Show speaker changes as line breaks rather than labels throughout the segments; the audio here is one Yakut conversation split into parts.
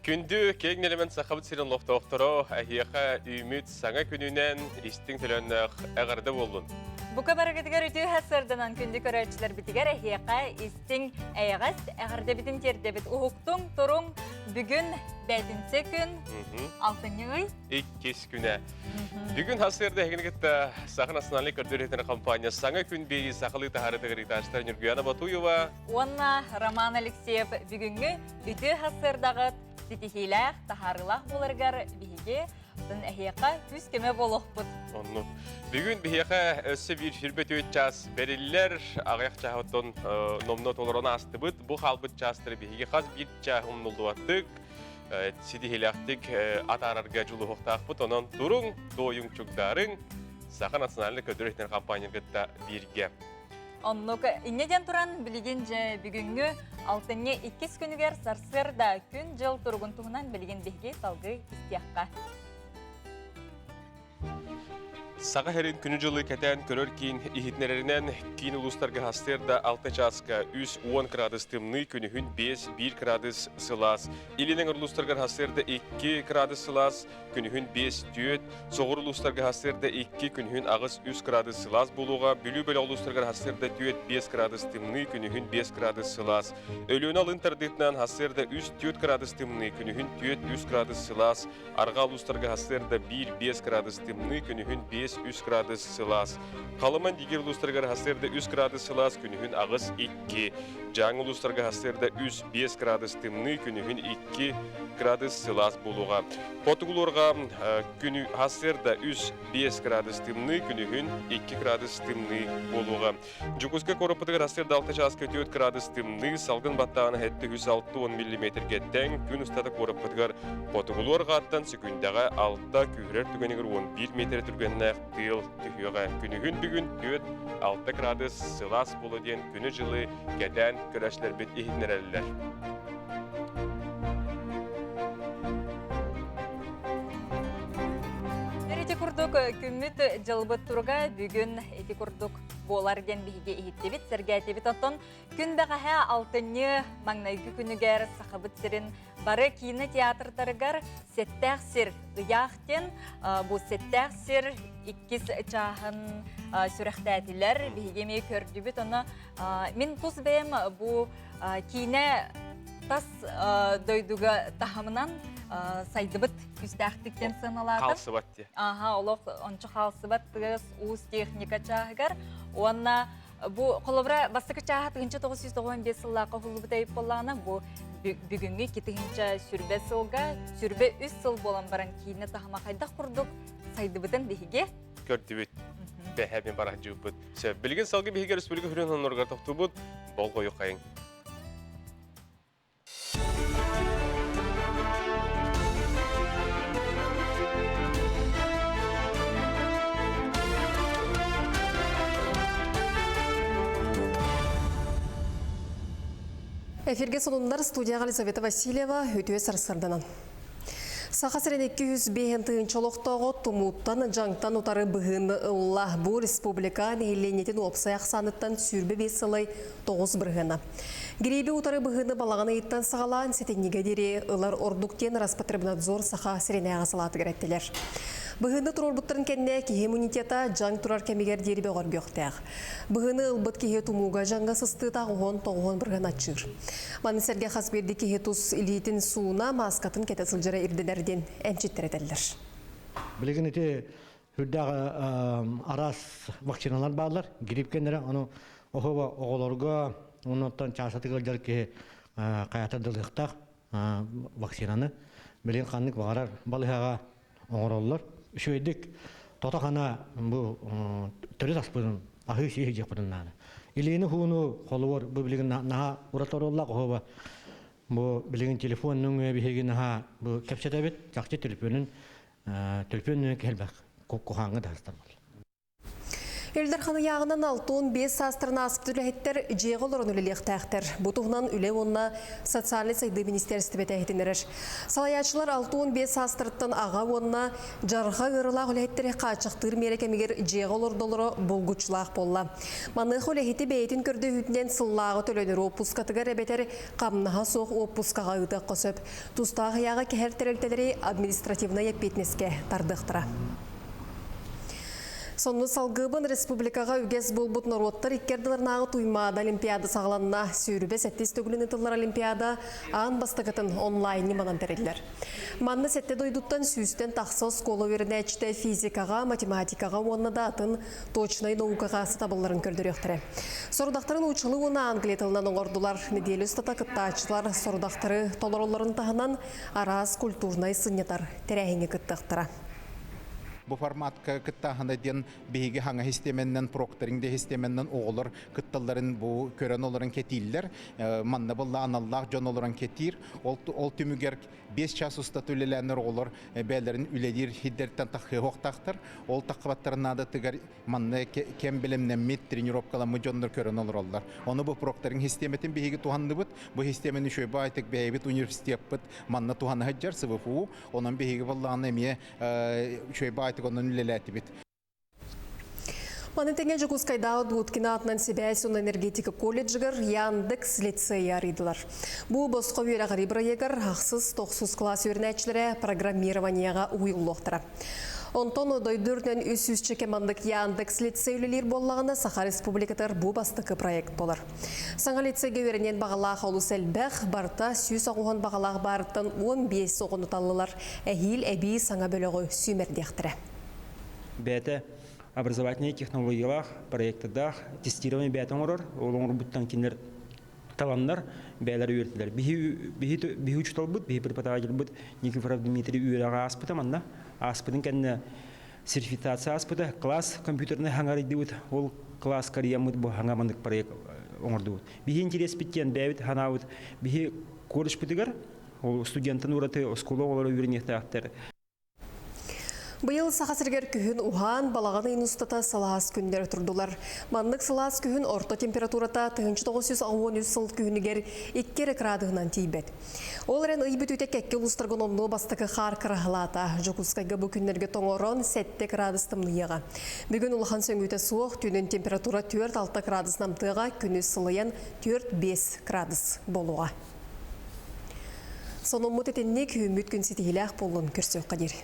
Күндү киэҥ нэлэмэн Сахабыт сирин олохтоохторо, эһиэхэ үүмүт саҥа күнүнэн истиҥ төлөннөөх эҕэрдэ буоллун!
Бука барыгытыгар үтүө сарсыарданан күндү көрөөччүлэрбитигэр эһиэхэ истиҥ эйэҕэс эҕэрдэбитин тиэрдэбит. Уһуктуҥ, туруҥ, бүгүн бээтинсэ күн, алтынньы ый.
Иккис күнэ. Бүгүн сарсыарда эһигини кытта Саха национальнай көрдөрүүтүн компания саҥа күн биэрии сахалыы таһаарытыгар ыытааччылар Ньургуяна Батуева
уонна Роман Алексеев бүгүҥҥү Үтүө сарсыардаҕыт ситиһиилээх, таһаарыылаах буоларыгар биһиги эһиэхэ күүс-көмө буолуохпут.
Оннук. Бүгүн биһиэхэ өссө биир 24 час бэриллэр. Аҕыйах чааһыттан номнуо толорон аастыбыт. Бу хаалбыт чаастары биһиги хас биир чааһы умнуллубаттык, ситиһиилээхтик атаарарга дьулуһуохтаахпыт. Онон туруҥ, туойуҥ, чугдаарыҥ. Саха национальнай көрдөрөр-иһитиннэрэр компания кытта бииргэ.
Оннук инньэ диэн туран, билигин дьэ бүгүҥҥү алтынньы иккис күнүгэр сарсыарда күн-дьыл туругун туһунан билигин биһиги салгыы истиэххэ.
Саха сирин күнү-дьылы кэтээн көрөр киин иһитиннэрэринэн, киин улуустарга сарсыарда 6 чааска 3-10 кыраадыс тымныы, күнүһүн 5-1 кыраадыс сылаас. Илин эҥэр улуустаргар сарсыарда 2 кыраадыс сылаас, Күнүһүн 5-4, соҕуруу улуустарга сарсыарда 2, күнүһүн 8-3 кыраадыс сылаас буолуоҕа. Бүлүү бөлөх улуустарыгар сарсыарда 4-5 кыраадыс тымныы, күнүһүн 5 кыраадыс сылаас. Өлүөнэ алын тардыытынан сарсыарда 3-4 кыраадыс тымныы, күнүһүн 4-3 кыраадыс сылаас. Арҕаа улуустарга сарсыарда 1-5 кыраадыс тымныы, күнүһүн 5-3 кыраадыс сылаас. Халыма Индигир улуустарыгар сарсыарда 3 кыраадыс сылаас, күнүһүн 8-2. Дьааҥы улуустарга сарсыарда 3-5 кыраадыс тымныы, күнүһүн 2 градус сылаас буолуоҕа. Хотугулуурга күнү сарсыарда 3-5 градус тымныы, күнүһүн 2 градус тымныы буолуоҕа. Дьокуускай куораппытыгар сарсыарда 6 чааска 4 градус тымныы, салгын баттааҕына 760 миллиметргэ тэҥ, күн устата куораппытыгар хотугулуу-арҕааттан секүндэҕэ 6, күүһүрэр түгэнигэр 11 метр түргэннээх тыал түһүөҕэ. Күнүһүн бүгүн 4-6 градус сылаас буолуо диэн күнү-дьылы кэтээн көрөөччүлэрбит иһитиннэрэллэр.
Ити курдук күммүт дьылбыт туруга бүгүн ити курдук буолар диэн биһиги иһиттибит, сэргээтибит. Оттон күн бэҕэһээ алтынньы маҥнайгы күнүгэр Сахабыт сирин бары киинэ театрдарыгар Сэттээх сир ыйаах диэн бу Сэттээх сир иккис чааһын сүрэхтээтилэр. Биһиги эмиэ көрдүбүт. Онно мин тус бэйэм бу киинэ тас дойдуга таһымынан сайдыбыт күүстээхтик диэн сыаналаатым.
Хаалсыбат дии.
Аха, олох ончу хаалсыбат тыас уус техника чааһыгар уонна бу холобура бастакы чааһа 1995 сыллаахха уһуллубут эбит буоллаҕына бу бүгүҥҥү 2020 сылга 23 сыл буолан баран киинэ таһыма хайдах курдук сайдыбытын биһиги
көрдүбүт. Бэһэбин бараһдьыыппыт. Сөп. Билигин салгы биһиги республика хүрүн онноргар тохтубут. Болҕойу хайыҥ.
Эфирге сонуннар студияға Елизавета Васильева үтүө сарсырданан. Саха сирин 205 тыһыынча олохтооҕо тумууттан, дьаҥтан утары быһыыны ылла. Бу республика нэһилиэнньэтин уопсай ахсааныттан 25 сылай 9 бырыһыана. Гирииби утары быһыыны балаҕан ыйыттан саҕалаан сэтинньигэ диэри ылар ордук диэн Роспотребнадзор Саха сиринээҕи салаатыгар эттилэр. Быһыыны туруорбуттарын кэннэ киһи иммунитета дьаҥ турар кэмигэр диэри бөҕөргүөхтээх. Быһыыны ылбыт киһи тумууга дьаҥҥа сыстыыта 19 бырыһыан аччыыр. Маны сэргэ хас биирдии киһи тус илиитин сууна, мааскатын кэтэ сылдьара ирдэнэр диэн эмчиттэр этэллэр.
Билигин ити үрдээх араас вакциналар бааллар, грипп кэннэрэ, ону оһуоба оҕолорго, оннуттан чаасатык ыалдьар киһи хайата дылыахтаах вакцинаны. Билигин ханнык баҕарар балыһаҕа оҥороллор. Үчүгэйдик тото-хана бу төрүт аспытын аһыы сии сылдьыахпытын наада. Илиини хууну холугар бу билигин наһаа ураты оруоллаах оһуоба бу билигин телефон нөҥүө биһиги наһаа бу кэпсэтэбит чахчы төлөпүөнүн төлөпүөн нөҥүө кэлбэх куһааҥҥа да сыстар.
Ил Дархан ыйааҕынан 65 саастарын ааспыт үлэһиттэр дьиэҕэ олорон үлэлиэхтээхтэр. Бу туһунан Үлэ уонна социальнай сайдыы министиэристибэтэ иһитиннэрэр. Салайааччылар 65 саастарыттан аҕа уонна дьарҕа ыарыылаах үлэһиттэри хааччахтыыр миэрэ кэмигэр дьиэҕэ олордолоро булгуччулаах буолла. Маныаха үлэһити бэйэтин көрдөһүүтүнэн сыллааҕы төлөнөр уоппускатыгар эбэтэр хамнаһа суох уоппускаҕа ыытыахха сөп. Тустаах ыйааҕы кэһэр тэрилтэлэри административнай эппиэтинэскэ тардыахтара. Сонну салгыыбын республикаҕа үгэс буолбут норуоттар икки ардыларынааҕы Туймаада Олимпиада саҕаланна. Сүүрүбэ сэттис төгүлүн ытыллар Олимпиада аан бастакытын онлайн ньыманан тэриллэр. Манна сэттэ дойдуттан сүүстэн тахса оскуола үөрэнээччитэ физикаҕа, математикаҕа уонна да атын точнай наукаҕа сатабылларын көрдөрүөхтэрэ. Сорудахтарын уучалыы уонна англия тылынан оҥордулар. Нэдиэлэ устата кыттааччылар сорудахтары толороллорун таһынан араас культурнай сынньатар тэрээһиҥҥэ кыттыахтара.
Бу форматка кыттааһына диэн биһиги хаҥа систиэмэннэн, прокторинг да систиэмэннэн оҕолор кытталларын бу көрөн олорон кэтииллэр. Манна буолла аналлаах дьон олорон кэтиир. Ол, ол түмүгэр 5 час устата үлэлээннэр оҕолор бэйэлэрин үлэлиир сирдэриттэн таххыахтаахтар. Ол таххыбаттарын наадатыгар манна кэм бэлэмнэммит, тренировкаламмыт дьоннор көрөн олороллор. Ону бу прокторинг систиэмэтин биһиги туһанныбыт. Бу систиэмэни үчүгэй баайтык бэйэбит университеппыт манна туһана сылдьар СВФУ. Онон биһиги буоллаҕына эмиэ үчүгэй баайтык онон үлэлээтибит.
Маны тэҥэ Дьокуускайдааҕы Дудкина аатынан сибээс уонна энергетика колледжыгар Яндекс лицейи арыйдылар. Бу босхо үөрэҕирии бырайыагар ахсыс тохсус кылаас үөрэнээччилэрэ программированиеҕа уһуйуллуохтара. Онтон дойду үрдүнэн 300 маннык Яндекс лицей үлэлиир буоллаҕына, Саха Республикатыгар бу бастакы проект буолар. Саҥа лицейгэ үөрэниэн баҕалаах олус элбэх, барыта 190 баҕалаах баарыттан 15 оҕону таллылар. Эһиил эбии саҥа бөлөҕү сүүмэрдиэхтэрэ.
Бэйэтэ образовательнай технологиялаах, проектардаах тестирование бэйэтэ оҥорор. Ол оҥорбуттан кинилэр таланнар бэйэлэрэ үөрэтэллэр. Биһи учууталбыт, биһи преподавательбыт Никифоров Дмитрий үөрэҕэ ааспыта манна. Ааспытын кэннэ сертификация ааспыта. Класс компьютернай хаҥарыйдыбыт. Ол класс карьяммыт бу хаҥа маннык проект оҥордубут. Биһи интэриэспит диэн бэйэбит ханаабыт. Биһи колледжпытыгар ол студенттан ураты оскуола оҕолоро үөрэниэхтээхтэр.
Быйыл Саха сиригэр күһүн уһаан, балаҕан ыйын устата сылаас күннэр турдулар. Маннык сылаас күһүн орто температурата 1983 сыл күһүнүгэр 2 эрэ кыраадыһынан тиийбэт. Ол эрэн ый бүтүүтэ кэккэ улуустарга номнуо бастакы хаар кыраһылаата. Дьокуускайга бу күннэргэ тоҥорон 7 кыраадыс тымныйыаҕа. Бүгүн улахан сөҥүүтэ суох, түүнүн температура 4-6 кыраадыс намтыаҕа, күнүс сылыйан 4-5 кыраадыс буолуоҕа. Сонуммут итинник үүммүт күн ситиһиилээх буоллун көрсүөххэ диэри.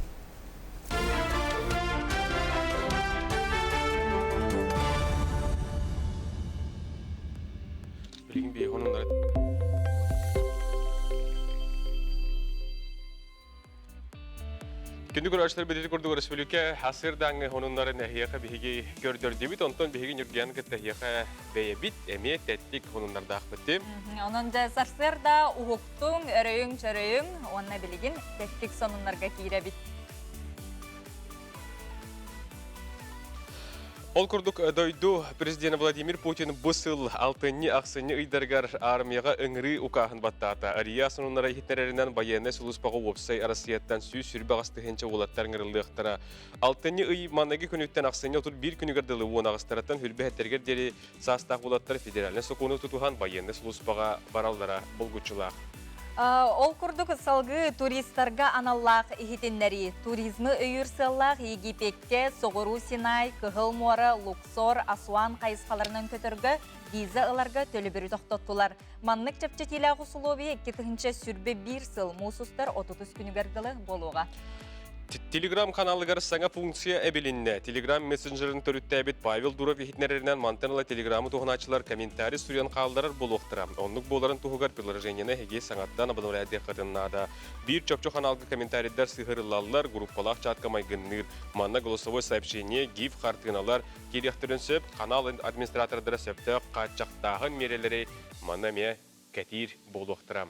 Билигин биһиги онуннары Күндү көрөөччүлэр билири курдук өрөспүүбүлүкэ асырдааҥҥы хонуннарын эһиэхэ биһиги көрдөрдүбүт. Онтон биһиги Ньургуйан кытта эһиэхэ бэйэбит эмиэ тэттик хонуннардаахпыт.
Онон дьэ сарсыарда уһуктуҥ, өрөйүҥ-чөрөйүҥ уонна билигин тэттик сонуннарга киирэбит.
Ол курдук дойду президенэ Владимир Путин бу сыл алтынньы-ахсынньы ыйдарыгар армияҕа ыҥырыы укааһын баттаата. Ария сонуннара иһитиннэрэринэн байыаннай сулууспаҕа уопсай Россияттан 128 тыһыынча уолаттар ыҥырыллыахтара. Алтынньы ый маҥнайгы күнүттэн ахсынньы 31 күнүгэр дылы уон аҕыстарыттан хүрбэһэттэригэр диэри саастаах уолаттар федеральнай сокуону тутуһан байыаннай сулууспаҕа бараллара булгуччулаах.
Ол курдук салгыы туристарга аналлаах иһитиннэрии, туризмы өйүүр сыаллаах Египеккэ, Соҕуруу Синай, Кыһыл муора, Луксор, Асуан хайысхаларынан көтөргө виза ыларга төлөбүрү тохтоттулар. Маннык чэпчэтиилээх усулуобуйа 2021 сыл муус устар 30 күнүгэр дылы буолуоҕа.
Телеграм каналыгар саҥа функция эбилиннэ. Телеграм мессенджерин төрүттээбит Павел Дуров иһитиннэрэринэн мантан ыла Телеграмы туһанааччылар комментарий суруйан хаалларар буолуохтара. Оннук буоларын туһугар приложениены эһиги саҥаттан обновляйдыаххытын наада. Биир чопчу ханаалга комментарийдар сыһыарыллаллар, группалаах чатка майгынныыр. Манна голосовой сообщение, гиф хартыыналар киириэхтэрин сөп. Канал администратордара сөптөөх хааччахтааһын миэрэлэри манна эмиэ кэтиир буолуохтара.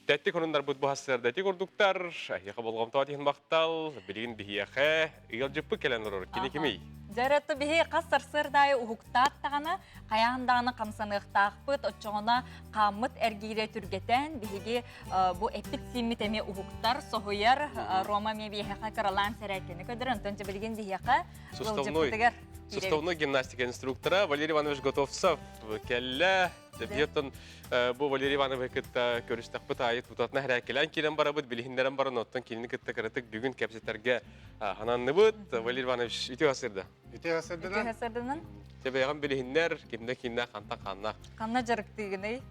Тэттик хонуннарбыт бу сарсыарда ити курдуктар. Эһиэхэ болҕомтоҕо иһин махтал. Билигин биһиэхэ ыалдьыппыт кэлэн олорор. Кини кимий?
Дьэ, биһи хас сарсыарда уһуктаат даҕаны, хайаан даҕаны хамсаныахтаахпыт, оччоҕуна хааммыт эргиирэ түргэтэн, биһиги бу эппит-сииммит эмиэ уһуктар, соһуйар, Рома эмиэ биһиэхэ кыралаан сэрээккэни көрдөрөр, онтон дьэ билигин биһиэхэ ыалдьыппытыгар.
Суставной гимнастика инструктора Валерий Иванович Готовцев кэллэ. Биһиттэн бу Валерий Иванович кытта көрүстэхпит аайы тутатына хэрээккэлээн киирэн барабыт, билиһиннэрэн баран, оттон кинини кытта кыратык бүгүн кэпсэтэргэ хананныбыт. Валерий Иванович, үтүө асырда.
Үтүө асырдынан.
Үтүө асырдынан.
Тэбэҕин билиһиннэр, кимнэ кимнэ хантан ханна.
Ханна дьарыктыыгыный?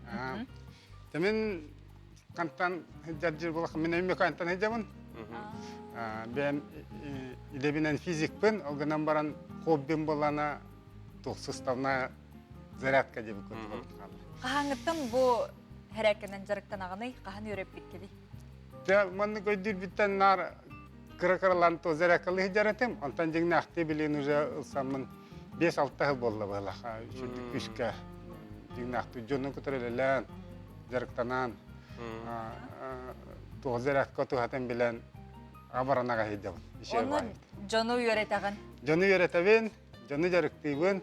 Тэмин Хантан сылдьар буолах мин Өймөкөөнтөн сылдьабын. Бэйэм идэбинэн физикпин, ол гынан баран хоббим буоллаана туох суставная зарядка диэбит курдук.
Хаһааҥҥыттан бу хэрээккэнэн дьарыктанаҕыный? Хаһан үөрэппиккиний?
Дьэ, маннык өйдүүрбүттэн наар кыра-кыралаан то зарядкалыы сылдьар этим. Онтон дьиҥнээхтии билигин уже ылсаммын 5-6 сыл буолла быһыылаах. Үчүгдүк күүскэ дьиҥнээхтии дьону кытары үлэлээн, дьарыктанан туох зарядка туһатын билэн абаранаҕа сылдьабын.
Онно дьону үөрэтэҕин?
Дьону үөрэтэбин, дьону дьарыктыыбын.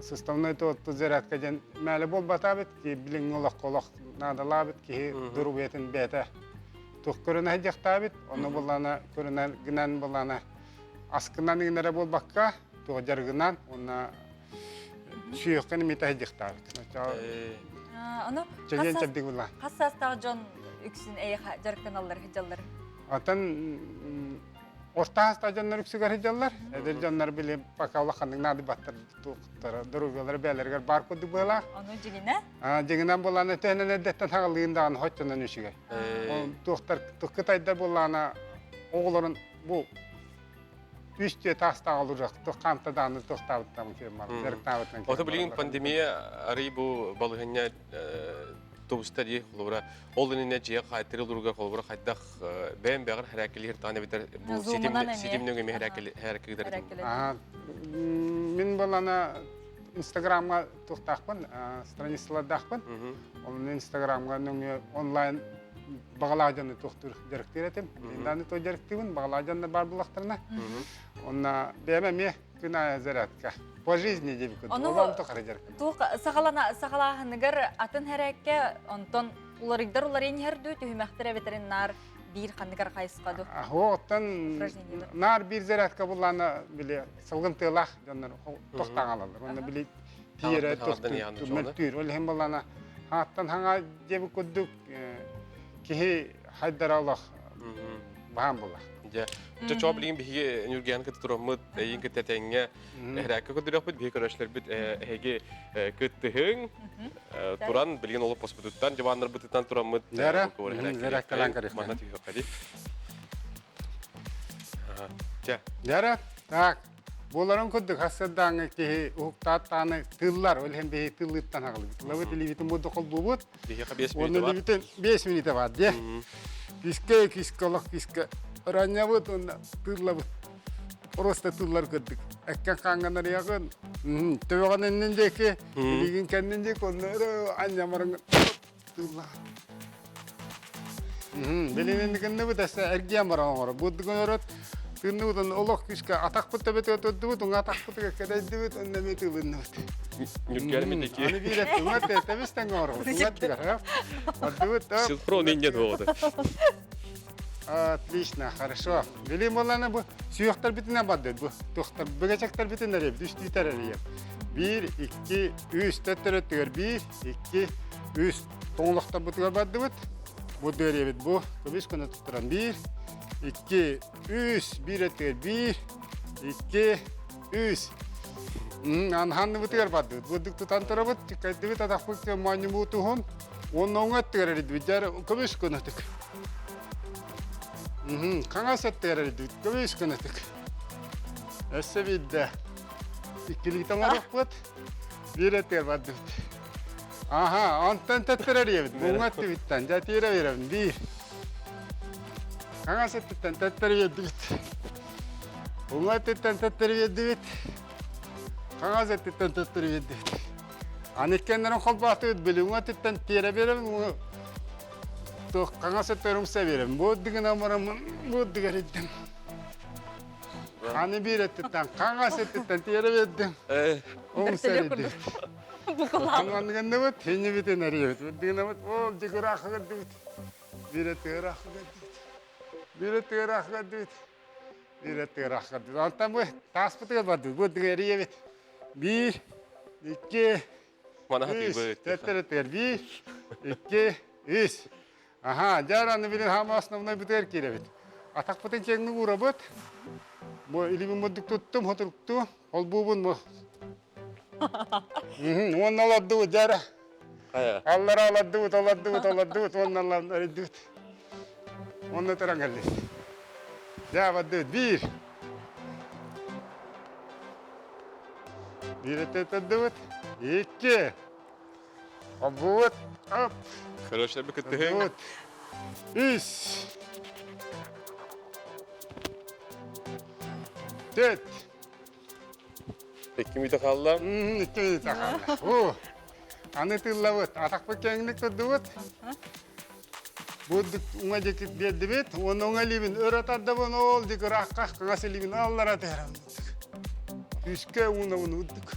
Суставной туотту зарядка диэн мээлэ буолбатаабыт, билиҥҥи олоххо олох наадалаабыт киһи доруобуйатын бэйэтэ туох көрүнэ сылдьахтаабыт, онно буллаана көрүнэн гынан буллаана аскынан гынара буолбакка, туох дьарыгынан уонна Сүөххэ немете сылдьыахтаабыт.
Ону
Чэгиэн чэбдик була.
Хас саастаах дьон үксүн эйиэхэ дьарыктаналлар сылдьаллар?
Атын орто саастаах дьоннор үксүгэр сылдьаллар. Эдэр дьоннор били пока улаханнык наадыйбаттар туохтара доруобуйалара бэйэлэригэр баар курдук быһыылаах.
Ону дьиҥинэ?
Дьиҥинэн буоллаана төһөнөн эрдэттэн хаҕылыын даҕаны хоччонон үчүгэй. Ол туохтар кытайдар буоллаана оҕолорун бу үс-түө таастаах олорор хаамта даҕаны туохтаабыттан дьарыктаабыттан
Ото билигин пандемия арый бу балыһынньа тубуста дии холобура ол иннинэ дьиэ хаайтыры олоругар холобура хайдах бэйэм бэҕэр хэрээккэлиир таҕан эбэтэр бу ситимнэҥ эми хэрээккэлиир
Мин балана Инстаграмга туохтаахпын, страницалардаахпын. Онон Инстаграмга нөҥүө онлайн баҕалаах дьону туохтуур дьарыктыыр этим. Билигин то дьарыктыыбын, баҕалаах дьоннор баар буллахтарына. Онно бэйэм эмиэ күн аайы зарядка. По жизни диэбит курдук. Олом тухары дьарыктыыбын.
Туох саҕалана саҕалааһыныгар атын хэрээккэ онтон уларыйдар уларыйан иһэр дуу түһүмэхтэр эбэтэрин наар биир ханныгар хайысха дуу?
Оттон наар биир зарядка буллаана били салгын тыалаах дьоннор тохтаан алаллар. Онно били тиэрэ тохтуур, мөлтүүр. Ол иһин буллаана хааттан хаҥа диэбит курдук киһи хайдара олох баһаам буолар.
Дьэ, чо билигин биһиги Ньургияны кытта тураммыт, эйин кытта тэҥҥэ эһэрээккэ көрдөрүөхпүт, биһиги көрөөччүлэрбит эһиги кыттыһыҥ, туран билигин олох поспутуттан, дьыбааннарбытыттан тураммыт
Дара, зарядкалаан көрүөххэ.
Манна түһүөххэ дии. Чэ.
Дара, так, Буоларын курдук хассардааҥҥа киһи уһуктааттааны тыллар, ол иһин биһи тыллыттан аҕалыбыт. Тылабыт илиибитин буду холбуубут.
Биһиэхэ 5
Уонна
мүнүүтэ бар.
илиибитин 5 мүнүүтэ бар дии. Кискэ, кискэ, олох кискэ. Ыранньабыт уонна тыллабыт. Просто тыллар курдук. Эккен хаанганарыйаҕын. Төбөҕүн иннин диэки, илиигин кэннин диэки, онно анньамарыҥ тылла. Билинин гынныбыт эссе эргиэн баран оҥоро. Буддугун өрөт тыынныбыт олох күүскэ атахпыт төбөтүгэр турдубут, уҥа атахпытыгар кэдэйдибит, онно эмиэ тыылынныбыт.
Нүргэрмит
Аны биир уҥа тэбис тэҥ оҥоробут. Уҥа өттүгэр, Бардыбыт.
Синхрон инньэ буолуо.
Отлично, хорошо. Билим буоллана бу сүйөхтөрбүтүнэн бардыт бу. Туохтар бөгөчөктөрбүтүн эрийэбит, үстүүтэр эрийэбит. Биир, икки, үс, төттөрү өттүгэр биир, икки, үс тоҥолохторбутугар бардыбыт. Бу дыариэбит бу көмүс гына туттаран биир, икки, үс, биир өттүгэр биир, икки, үс. Анханныбытыгар бардыбыт. Бурдук тутан турабыт, чыккайдыбыт атахпыт моонньумуу туһун. Уонна оҥо өттүгэр эрийдибит. Дьэ, көмүс гынатык. Хаҥас өттүгэр эрийдибит. Көмүс гынатык. Өссө биирдэ. Иккилии тоҥорохпут. Биир өттүгэр бардыбыт. Аха, онтон төттөрөр ийэбит. Муҥа өттүбүттэн, дьэ тиэрэ биэрэбин, биир. Хаҥас өттүттэн төттөрү биэрдибит. Уҥа өттүттэн төттөрү биэрдибит. Хаҥас өттүттэн төттөрү биэрдибит. Аны иккиэннэрин холбоотубут, били уҥа өттүттэн тиэрэ биэрэбин, туох хаҥас өттүгэр умса биэрэбин. Бу үрдүгүнэн бараммын, бу үрдүгэр ирдим. Аны биир өттүттэн хаҥас өттүттэн тиэрэ биэрдим. Умса эрийдибит. Анныгынныбыт, хиннибитин эрийэбит. Үрдүгүнэбит, ол дьыгыраахыгырдыбыт. Биирэ тыыраахыгырдыбыт. Биирэ тыыраахыгырдыбыт. Биир өттүгэр Онтон бу тааспытыгар бардыбыт. Бу эрийэбит. Биир, икки, үс. Төттөр өттүгэр биир, икки, үс. Аха, дьэ аны билин хаама основной бытыгар киирэбит. Атахпытын киэҥник уурабыт. Бу илибин мурдук туттум, хотурукту, холбуубун бу. Уонна олордубут, дьэ эрэ. Аллара олордубут, олордубут, олордубут, уонна эрийдибит. Онно туран кэллит. Дьэ, бардыбыт. Биир. Биир өттө Икки. Холбуубут. Оп.
Хорошо, кыттыһыҥ.
Үс. Төрт.
Икки мүтэ хаалла.
Икки мүтэ хаалла. О, аны тыллабыт. Атахпыт кэҥник турдубут. Бурдук уҥа диэки биэрдибит. Уонна уҥа илиибин өрө тардабын, ол диэки ыраахха хаҥас илиибин аллара түһэрэн. Күүскэ уунабын урдук.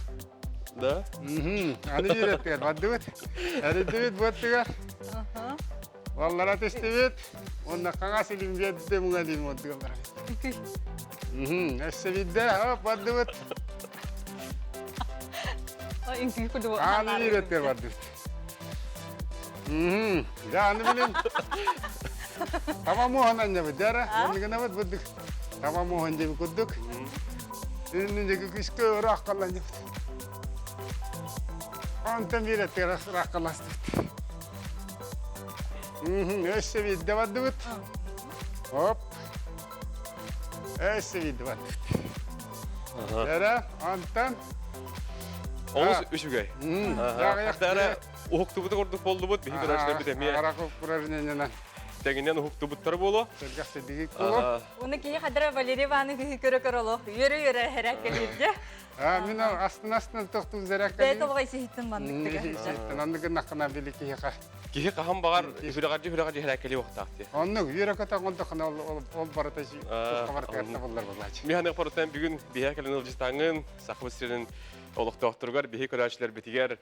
Да?
Аны биэрэттигэр бардыбыт. Эрийдибит буоттугар. Аллара түстүбүт. Уонна хаҥас илиим биэрдим, уҥа илиим ордук аллара. Өссө биирдэ, оп, бардыбыт.
Үҥкүү курдук.
Аны биэрэттигэр бардыбыт. Дьэ, аны билин. Таба муоһун анньабыт, дьэ эрэ. Оннугунабыт бурдук. Таба муоһун диэби курдук. Иннин диэки күскэ ыраах халланньабыт. Онтон биэрэттигэр ыраах халластыбыт. Өссө биирдэ бардыбыт. Оп. Өссө биирдэ бардыбыт. Эрэ, онтон
Олус үчүгэй. Дара уһуктубуту курдук боллубут, биһи көрөөччүлэрбит эмиэ тэҥинэн уһуктубуттар буолуо.
Уну киһи хадара Валерий Иванович көрө-көрө олох үөрэ-үөрэ хэрээккэлииргэ.
Мин астын-астын тохтуу зэрэккэлиир.
Бэйэ толҕай сиһиттин маннык
Сиһиттин оннук гыннаххына били киһиэхэ.
Киһи хаһан баҕар сүрэҕэрдьи-сүрэҕэрдьи хэрээккэлии уохтаах дии.
Оннук үөрэ-көтө оҥордоххуна ол барыта туспа буллар буолааччы.
Миһанык паруттан бүгүн биһэ кэлин ылдьытаҥын Сахабыт сирин олохтоохторугар биһи көрөөччүлэрбитигэр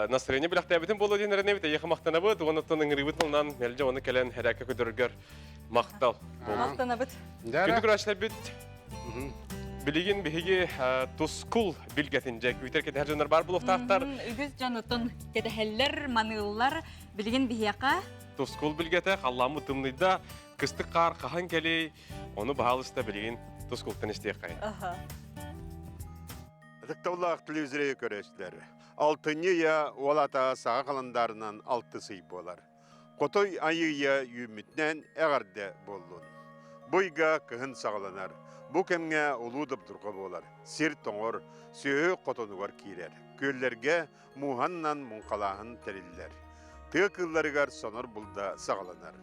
настроение бэлэхтээбитин буолуо диэн эрэнэбит эйиэхэ махтанабыт уонна оттон ыҥырыыбыт тылынан мэлдьи ону кэлэн эрээккэ көтөргөр махтал
махтанабыт.
Күндү көрөөччүлэрбит билигин биһиги тускул билгэтин дьэ күүтэр кэтэһэр дьоннор баар буолуохтаахтар.
Үгүс дьон оттон кэтэһэллэр, маныыллар. Билигин биһиэхэ
тускул билгэтэ халлааммыт тымныйда, кыстык хаар хаһан кэлий, ону баһаалыста билигин тускултан истиэххэй.
Ытыктабыллаах телевизоры көрөөччүлэр, алтынньы ыйа уол ата саха халандаарынан алтыс ый буолар. Хотой айыы ыйа үүммүтүнэн эҕэрдэ буоллун. Бу ыйга кыһын саҕаланар. Бу кэмҥэ улуу добдурҕа буолар. Сир тоҥор, сүөһү хотонугар киирэр. Күөллэргэ мууһаннан муҥхалааһын тэриллэр. Тыа кыылларыгар сонор булда саҕаланар.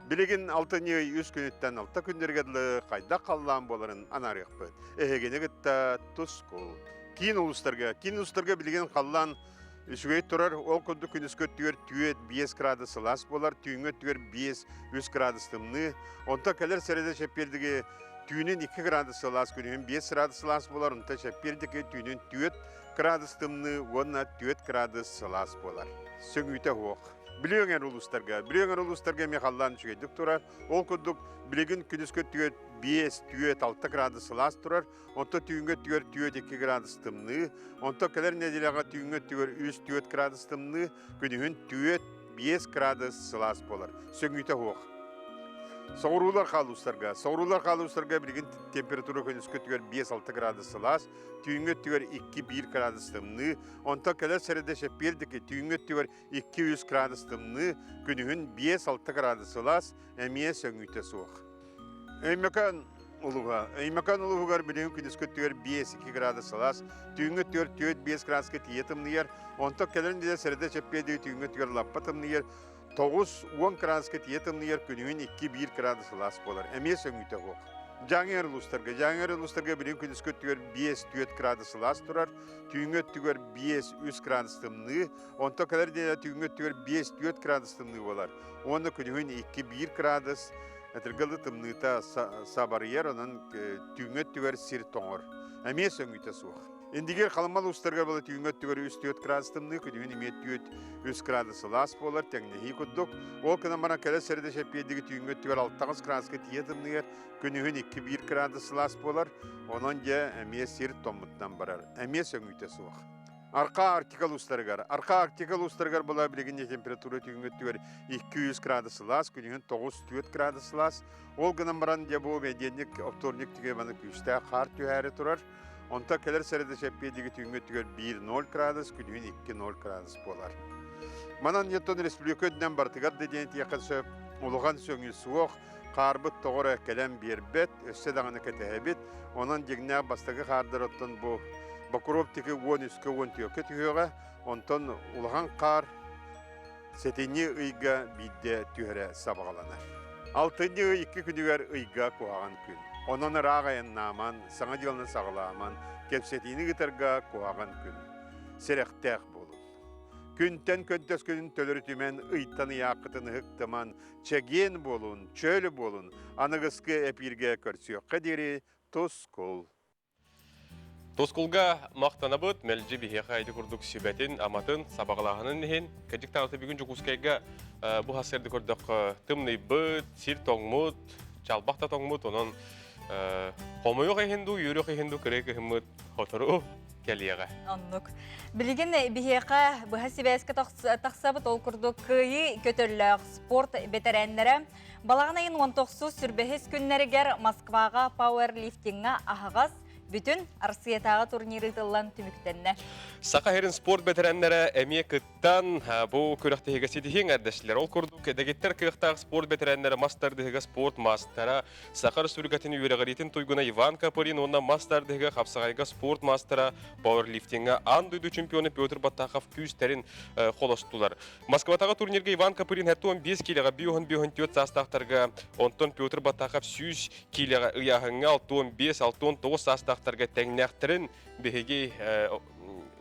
Билигин алтынньы ый үс күнүттэн алта күннэргэ дылы хайдах халлаан буоларын анаарыахпыт. Эһигини кытта тускул. Киин улуустарга, киин улуустарга билигин халлаан үчүгэй турар. Ол курдук күнүскү өттүгэр түөрт биэс градус сылаас буолар, түүҥҥү өттүгэр биэс үс градус тымныы. Онтон кэлэр сэрэдэ чэппиэрдиги түүнүн 2 градус сылаас, күнүһүн 5 градус сылаас буолар, онтон чэппиэрдики түүнүн 4 градус тымныы уонна 4 градус сылаас буолар. Сөҥүүтэ суох. Бүлүү эҥэр улуустарга, Бүлүү эҥэр улуустарга эмиэ халлаан үчүгэйдик турар. Ол курдук билигин күнүскү өттүгэр 5, 4, 6 градус сылаас турар, онтон түүҥҥү өттүгэр 4, 2 градус тымныы, онтон кэлэр нэдиэлэҕэ түүҥҥү өттүгэр 3, 4 градус тымныы, күнүһүн 4, 5 градус сылаас буолар. Сөҥүүтэ суох. Соҕуруулар хаалуустарга, соҕуруулар хаалуустарга билигин температура күнүскү өттүгэр 5-6 градус сылаас, түүҥҥү өттүгэр 2-1 градус тымныы, онтон кэлэр сэрэдэ чэппиэрдики түүҥҥү өттүгэр 2-3 градус тымныы, күнүһүн 5-6 градус сылаас, эмиэ сөҥүүтэ суох. Өймөкөөн улууһа. Өймөкөөн улууһугар билигин күнүскү өттүгэр 5-2 градус сылаас, түүҥҥү өттүгэр 4-5 градуска тиийэ тымныйар, онтон кэлэр нэдиэлэ сэрэдэ чэппиэрдики түүҥҥү өттүгэр лаппа тымныйар, 9-10 градуска тиийэ тымныйар, күнүһүн 2-1 градус сылаас буолар. Эмиэ сөҥүүтэ суох. Дьааҥы улуустарга. Дьааҥы улуустарга билигин күнүскү өттүгэр 5-4 градус сылаас турар, түүҥҥү өттүгэр 5-3 градус тымныы, онтон кэлэр диэри түүҥҥү өттүгэр 5-4 градус тымныы буолар. Уонна күнүһүн 2-1 градус этиргэлы тымныыта сабарыйар, онон түүҥҥү өттүгэр сир тоҥор. Эмиэ сөҥүүтэ суох. Индигир Халыма улуустарыгар буола түүҥҥү өттүгэр 3-4 градус тымныы, күнүһүн эмиэ 4-3 градус сылаас буолар, тэҥнэһии курдук. Ол гынан баран кэлэр сэрэдэ чэппиэрдиги түүҥҥү өттүгэр 6 градуска тиийэ тымныйар, күнүһүн 2-1 градус сылаас буолар. Онон дьэ эмиэ сир томмутунан барар, эмиэ сөҥүүтэ суох. Арка Арктика улуустарыгар. Арка Арктика улуустарыгар була билигин температура түүҥҥү өттүгэр 200 градус сылаас, күнүһүн 9-4 градус сылаас. Ол гынан баран дьэ бу медианник вторник түгэ күүстээх хаар түһээри турар. Онтон кэлэр сэрэдэ чэппиэдиги түүҥҥү өттүгэр 1-0 градус, күнүһүн 2-0 градус буолар. Манан еттон республика үрдүнэн барытыгар да диэн этиэххэ сөп, улахан сөҥүү суох, хаарбыт тоҕо эрэ кэлэн биэрбэт, өссө даҕаны кэтэһэбит. Онон дьиҥнээх бастакы хаардар оттон бу Бокуруоп тики 13-кэ 14-кэ түһүөҕэ, онтон улахан хаар сэтинньи ыйга биирдэ түһэрэ сабаҕаланар. Алтынньы ый икки күнүгэр ыйга куһаҕан күн. Онон ыраах айаннааман, саҥа дьыаланы саҕалааман, кэпсэтиини ыытарга куһаҕан күн. Сэрэхтээх буолун. Күнтэн көнтөс күнүн төлөрүтүмэн, ыйтан ыйааххытын ыһыктыман, чэгиэн буолун, чөл буолун, аныгыскы эпииргэ көрсүөххэ диэри тускул.
Тускулга махтанабыт, мэлдьи биһиэхэ ити курдук сүбэтин, аматын, сабаҕалааһынын иһин. Кырдьык даҕаны бүгүн Дьокуускайга бу сарсыарда көрдөххө тымныйбыт, сир тоҥмут, чалбах да тоҥмут, онон хомойуох иһин дуу, үөрүөх иһин дуу кырыы кыһыммыт сотору кэлиэҕэ.
Оннук. Билигин биһиэхэ быһа сибээскэ тахсабыт, ол курдук кыайыы көтөллөөх спорт бэтэрээннэрэ Балаҕан ыйын 19 сүрбэһис күннэригэр Москваҕа пауэрлифтиҥҥа аһаҕас бүтүн Арассыыйатааҕы турнир ыытыллан түмүктэннэ.
Саха сирин спорт бэтэрээннэрэ эмиэ кыттан бу күрэхтэһиигэ ситиһии эҥэрдэстилэр. Ол курдук, дэгиттэр кыахтаах спорт бэтэрээннэрэ мас тардыһыыга спорт маастара, Саха Республикатын үөрэҕириитин туйгуна Иван Копырин уонна мас тардыһыыга хапсаҕайга спорт маастара, пауэрлифтиҥҥа аан дойду чемпиона Петр Баттахов күүстэрин холостулар. Москватааҕы турнирга Иван Копырин 75 киилэҕэ 554 саастаахтарга, онтон Петр Батахов 100 киилэҕэ ыйааһыҥҥа 65-69 саастаахтарга тэҥнээхтэрин биһиги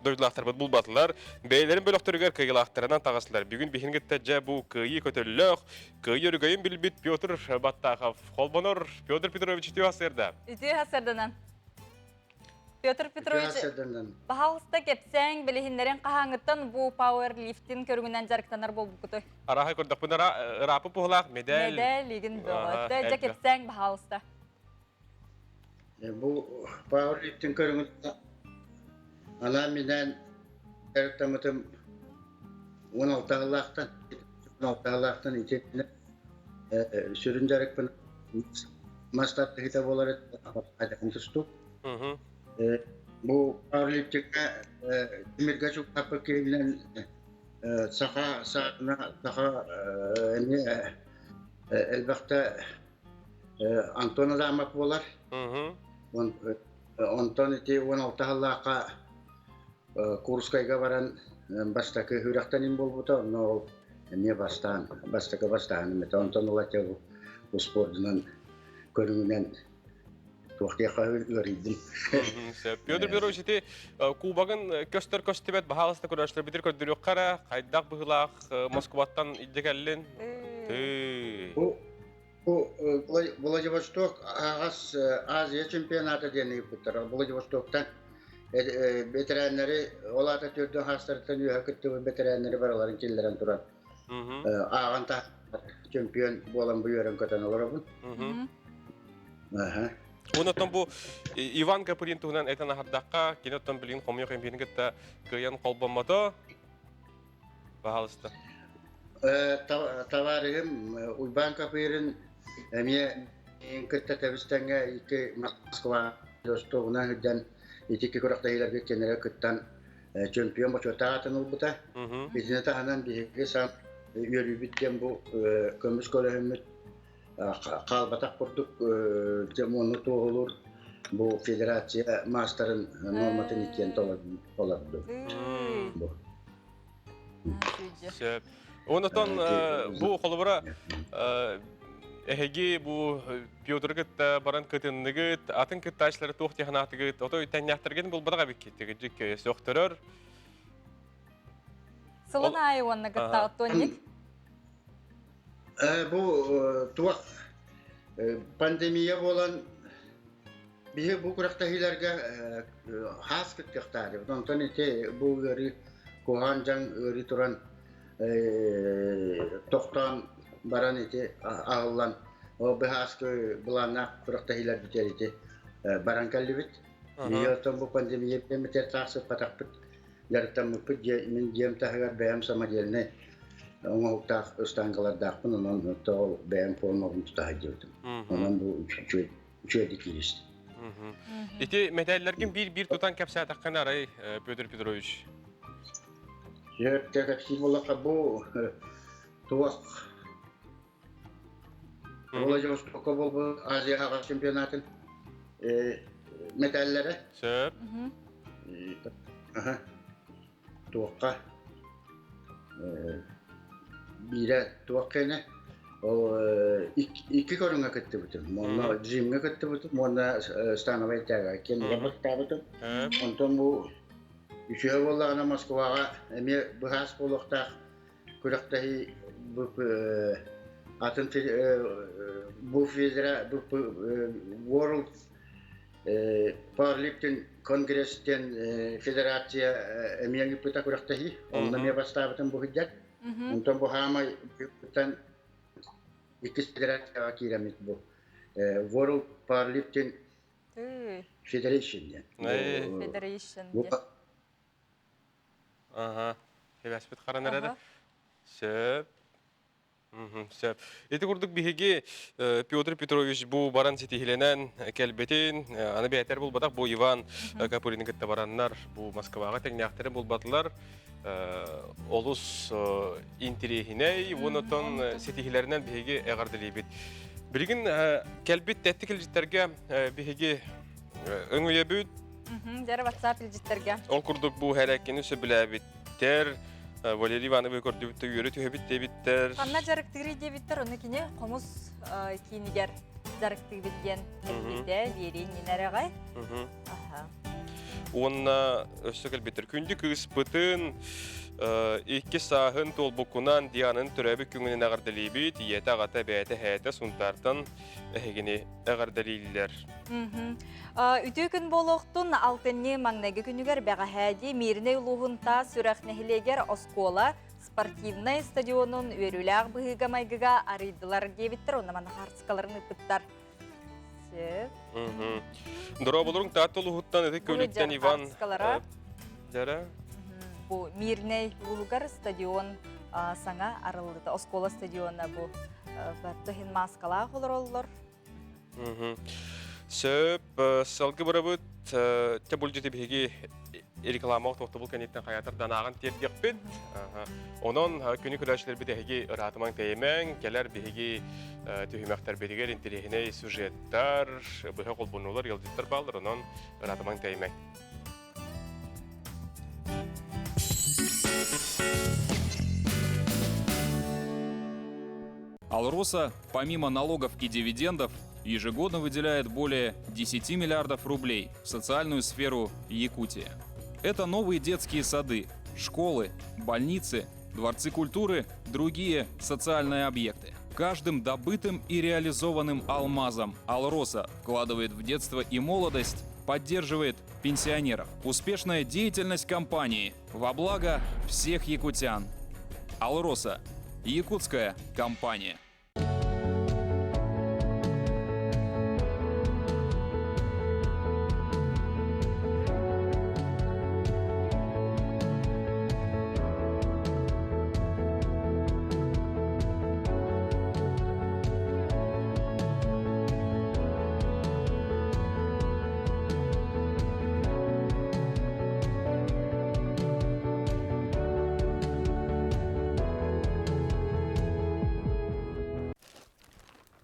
дойдулаахтарбыт булбатылар. Бэйэлэрин бөлөхтөрүгэр кыайыылаахтарынан таҕыстылар. Бүгүн биһигини кытта дьэ бу кыайыы көтөллөөх, кыайыы өрөгөйүн билбит Петр Баттахов холбонор. Петр Петрович үтүө сарсыарда.
Үтүө сарсыарданан. Петр Петрович, баһаалыста кэпсээҥ, билиһиннэрин хаһааҥҥыттан бу пауэрлифтинг көрүҥүнэн дьарыктанар буолбуккутуй?
Арааһы көрдөхпүнэ ыраапы пуһулаах медаль.
Медаль игин бөҕө. Дьэ кэпсээҥ, баһаалыста.
Бу пауэрлифтинг көрүҥүн анаан минээн дьарыктаммытым 16 сыллаахтан 16 сыллаахтан итиэннэ сүрүн дьарыкпын мас тардыһыыта буолар тустуу. Бу пауэрлифтиҥҥэ тимиргэ чугаһаппыт киһинэн саха саатына саха эмиэ элбэхтэ Антон Адамов буолар. Онтон ити 16 сыллаахха Курскайга баран бастакы үрэхтэним буолбута, онно ол эмиэ бастаан, бастакы бастааһыным этэ. Онтон ыла бу успуордунан көрүҥүнэн туох диэххэ ыарыйдым.
Сөп. Петр Петрович ити кубогын көстөр көстүбэт баһаалыста көрөөччүлэр көрдөрүөххэ эрэ хайдах быһыылаах Москваттан илдьэ кэллин?
Бу Владивосток аһаҕас Азия чемпионата диэн ыыппыттара. Владивостоктан бэтэрээннэри, ол аата төрдүн хаастарыттан үөһэ кыттыбыт бэтэрээннэри барыларын киллэрэн туран ааҕан чемпион буолан бу үөрэн көтөн олоробун.
Онон бу Иван Каприн туһунан этэн аһардахха, кини оттон билигин хомуйуох эмпиһин кытта кыайан холбоммото. Пожалуйста.
Товарыһым Уйбаан Капырин эмиэ кытта тэбистэҥҥэ икки Москва Ростовунан сылдьан ити икки күрэхтэһиилэргэ кинилэри кыттан чемпион бочуоттаах аатын ылбыта. Итини таһынан биһиги сам үөрүүбүт диэн бу көмүс көлөһүммүт хаалбатах курдук дьэ туоһулуур бу федерация маастарын нуорматын иккиэн толорду.
Сөп. Онотон бу холобура эһиги бу Петры кытта баран кытынныгыт, атын кыттааччылары туох тиһанаатыгыт, ото тэннээхтэргин булбатах эбиккит, тигидик сөхтөрөр.
Сылын аайы уонна кыттаҕыт туонник?
Бу туох пандемия буолан. Биһи бу күрэхтэһиилэргэ хаас кыттыахтаах Онтон ити бу ыарыы куһаҕан дьаҥ ыарыы туран тохтоон баран ити аһыллан ол быһааскы былааннаах күрэхтэһиилэрбитигэр ити баран кэллибит. Биһи оттон бу пандемия кэмитэр тахсыппатахпыт дьарыктаммыппыт мин дьиэм таһыгар бэйэм самодельнай оҥоһуктаах ыстаангалардаахпын онон ол бэйэм формабын тута сылдьыбытым. Онон бу үчүгэй үчүгэйдик кииристим.
Ити мэтээллэргин биир-биир тутан кэпсээтэххинэ арай, Петр Петрович.
Сөп кэпсиир буоллахха бу туох Владивостокка буолбут Азия аҕа чемпионатын мэтээллэрэ.
Сөп.
Туохха биирэ туох кэнэ ол икки көрүҥҥэ кыттыбытым. Уонна джимҥэ кыттыбытым уонна становай тяга киэнигэр баттаабытым. Онтон бу үчүгэй буоллаҕына Москваҕа эмиэ быһаас буолуохтаах күрэхтэһии бу атын бу федера бу World Powerlifting Congress диэн федерация эмиэ ыыппыта күрэхтэһии. Онно эмиэ бастаабытым бу сылдьар. Онтон бу хаамай иккис федерацияҕа киирэммит бу World Powerlifting Federation диэн.
Federation.
Ага. Хебэспит харанар эрэ. Сөп. Сөп. Ити курдук биһиги Петр Петрович бу баран ситиһилэнэн кэлбитин, аны бэйэтэр булбатах бу Иван Капырины кытта бараннар бу Москваҕа тэҥнээхтэрин булбатылар. Олус интириэһинэй, уонна ситиһилэринэн биһиги эҕэрдэлиибит. Билигин кэлбит тэттик илдьиттэргэ биһиги өҥөйөбүт.
Дьэрэ WhatsApp илдьиттэргэ.
Ол курдук бу һэрээккини сөбүлээбиттэр, Валерий Ивановы көрдүбүт да үөрэ түһэбит диэбиттэр.
Ханна дьарыктыырый диэбиттэр, ону кини хомус киинигэр дьарыктыыбыт диэн эппитэ, биэрии иннинэ
Уонна өссө кэлбиттэр. Күндү кыыспытын икки сааһын туолбуккунан Дианын төрөөбүт күҥүнэн эҕэрдэлиибит. Ийэтэ, аҕата, бэйэтэ, эһээтэ Сунтаартан эһигини эҕэрдэлииллэр.
Үтүө күн буолуохтун алтынньы маҥнайгы күнүгэр бэҕэһээди Мииринэй улууһун Таас Сүрэх нэһилиэгэр оскуола спортивнай стадионун үөрүүлээх быһыыга-майгыга арыйдылар диэбиттэр уонна манна хаартыскаларын ыыппыттар. Сөп.
Дорооболоруҥ Таатта улууһуттан ытык көлүттэн Иван Дьара.
Бу Мирнэй улууһугар стадион саҥа арыллыта. Оскуола стадиона бу баттыһын маскалаах олороллор.
Сөп, салгы барабыт, те булдьыты биһиги рекламаҕа тохтобул кэнниттэн хайаатар ааҕан тиэрдиэхпит. Онон күнү көрөөччүлэрбит эһиги ыраатымаҥ тэйимэҥ, кэлэр биһиги түһүмэхтэрбитигэр интэриэһинэй сюжеттар, быһа холбонуулар, ыалдьыттар бааллар, онон ыраатымаҥ тэйимэҥ.
Алроса, помимо налогов и дивидендов, ежегодно выделяет более 10 миллиардов рублей в социальную сферу Якутии. Это новые детские сады, школы, больницы, дворцы культуры, другие социальные объекты. Каждым добытым и реализованным алмазом Алроса вкладывает в детство и молодость, поддерживает пенсионеров. Успешная деятельность компании во благо всех якутян. Алроса – якутская компания.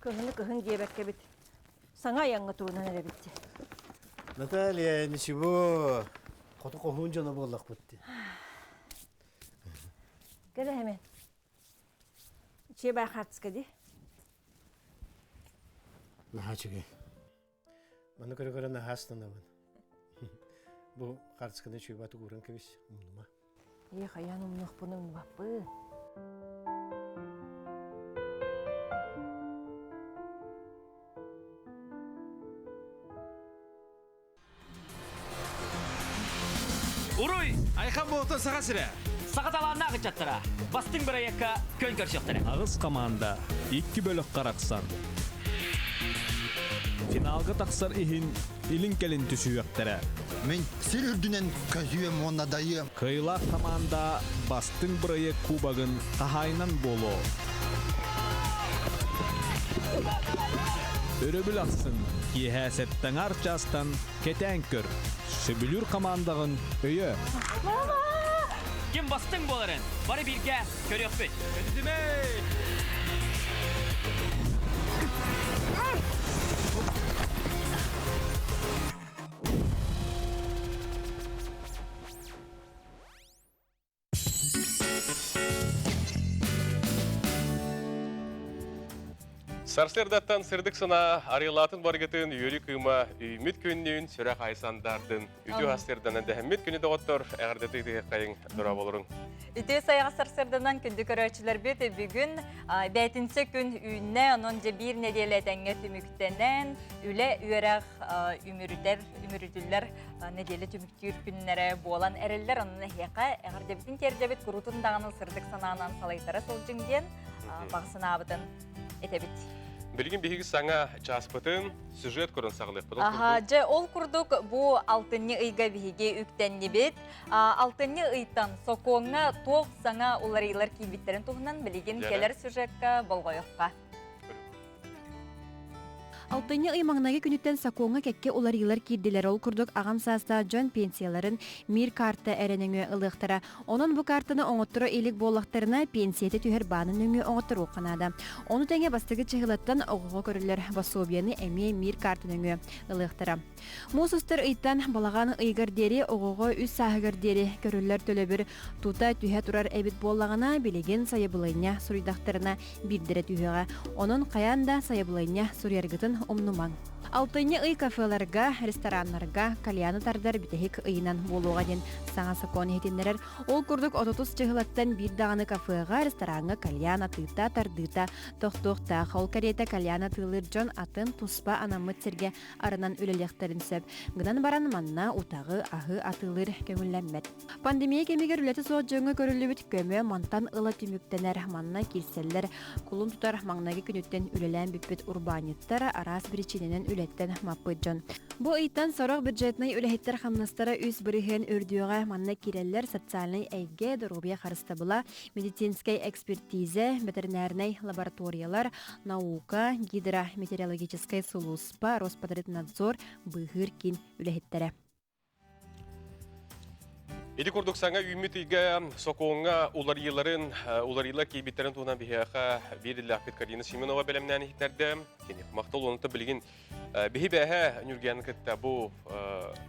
Кыһыны кыһын диэбэккэбит саҥа айаҥҥа турунан эрэбит дии.
Наталья, ничего, хоту хоһуун дьоно буоллахпыт дии.
Кэлэ хэмэн. Чиэ бай хаартыска дии.
Наһаа үчүгэй. Маны көрө-көрө наһаа астынабын. Бу хаартысканы үчүгэй ууран кэбис, умнума.
Ээ, хайаан умнуохпун умнубаппын.
Уруй!
Айхан буолтун Саха сирэ!
Саха талааннаах ыччаттара бастыҥ бырайыакка күөн көрсүөхтэрэ.
Аҕыс команда икки бөлөххө арахсан финалга тахсар иһин илин-кэлин түсүһүөхтэрэ.
Мин сир үрдүнэн көһүөм уонна дайыам.
Кыайыылаах команда бастыҥ бырайыак кубогын хаһаайынан буолуо. Өрөбүл ахсын киэһэ сэттэҥар чаастан кэтээн көр. Сөбүлүүр хамаандаҕын өйө.
Ким бастыҥ буоларын бары бииргэ көрүөхпүт.
Көтүтүмэй!
Сарсыардаттан сырдык санаа арыылаатын баргытын үөрүү кыыма үүммүт күннүүн сүрэх айсандардын үтүө сарсыарданан дэһэммит күнү доҕоттор эҕэрдэтии тыһыаххайыҥ дорооболоруҥ.
Үтүө сайаҕас сарсыарданан күндү көрөөччүлэрбит бүгүн бээтинсэ күн үүннэ, онон дьэ биир нэдиэлэ этэҥҥэ түмүктэнэн үлэ үөрэх үмүрүтэр үмүрүтүллэр нэдиэлэ түмүктүүр күннэрэ буолан эрэллэр. Онон эһиэхэ эҕэрдэбитин тиэрдэбит, куруутун даҕаны сырдык санаанан салайтара сылдьыҥ диэн баҕа санаабытын этэбит.
Билигин биһиги саҥа чааспытын сюжет көрөн саҕалыахпыт.
Аха, дьэ ол курдук бу алтынньы ыйга биһиги үктэннибит. Алтынньы ыйтан сокуоҥҥа туох саҥа уларыйыылар киирбиттэрин туһунан билигин кэлэр сюжекка болҕойохха.
Алтынньы ый маҥнайгы күнүттэн сокуоҥҥа кэккэ уларыйыылар киирдилэр. Ол курдук аҕам саастаах дьон пенсияларын Мир карта эрэ нөҥүө ылыахтара. Онон бу картаны оҥотторо илик буоллахтарына, пенсийэтэ түһэр баанын нөҥүө оҥотторуохха наада. Ону тэҥэ бастакы чыһылаттан оҕоҕо көрүллэр пособиены эмиэ Мир карта нөҥүө ылыахтара. Муус устар ыйтан балаҕан ыйыгар диэри оҕоҕо үс сааһыгар диэри көрүллэр төлөбүр тута түһэ турар эбит буоллаҕына, билигин сайабылыанньа суруйдахтарына биирдэрэ түһүөҕэ. Онон хайаан да сайабылыанньа суруйаргытын умнумаҥ. Алтынньы ый кафеларга, рестораннарга кальяны тардар бүтэһик ыйынан буолуоҕа диэн саҥа сокуон иһитиннэрэр. Ол курдук отутус чыһылаттан биир даҕаны кафеҕа, рестораҥҥа кальян атыыта, тардыыта тохтуохтаах. Ол кэриэтэ кальян атыылыыр дьон атын туспа анаммыт сиргэ арынан үлэлиэхтэрин сөп. Гынан баран манна утаҕы, аһы атыылыыр көҥүллэммэт. Пандемия кэмигэр үлэтэ суох дьоҥҥо көрүллүбүт көмө мантан ыла түмүктэнэр. Манна киирсэллэр. Кулун тутар маҥнайгы күнүттэн үлэлээн бүппүт урбаанньыттар, араас биричиинэнэн үлэттэн маппыт дьон. Бу ыйтан сорох бюджетнай үлэһиттэр хамнастара 3% үрдүөҕэ. Манна киирэллэр социальнай эйгэ, доруобуйа харыстабыла, медицинскэй экспертизэ, бэтэринээрнэй лабораториялар, наука, гидрометеорологическай сулууспа, Роспотребнадзор, быыһыыр киин үлэһиттэрэ.
Ити курдук саҥа үүммүт ыйга сокуоҥҥа уларыйыыларын, уларыйыылар киирбиттэрин туһунан биһиэхэ биир иллээхпит Карина Семенова бэлэмнээн иһитиннэрдэ. Кини махтал уонна билигин биһи бээһэ Ньургияны кытта бу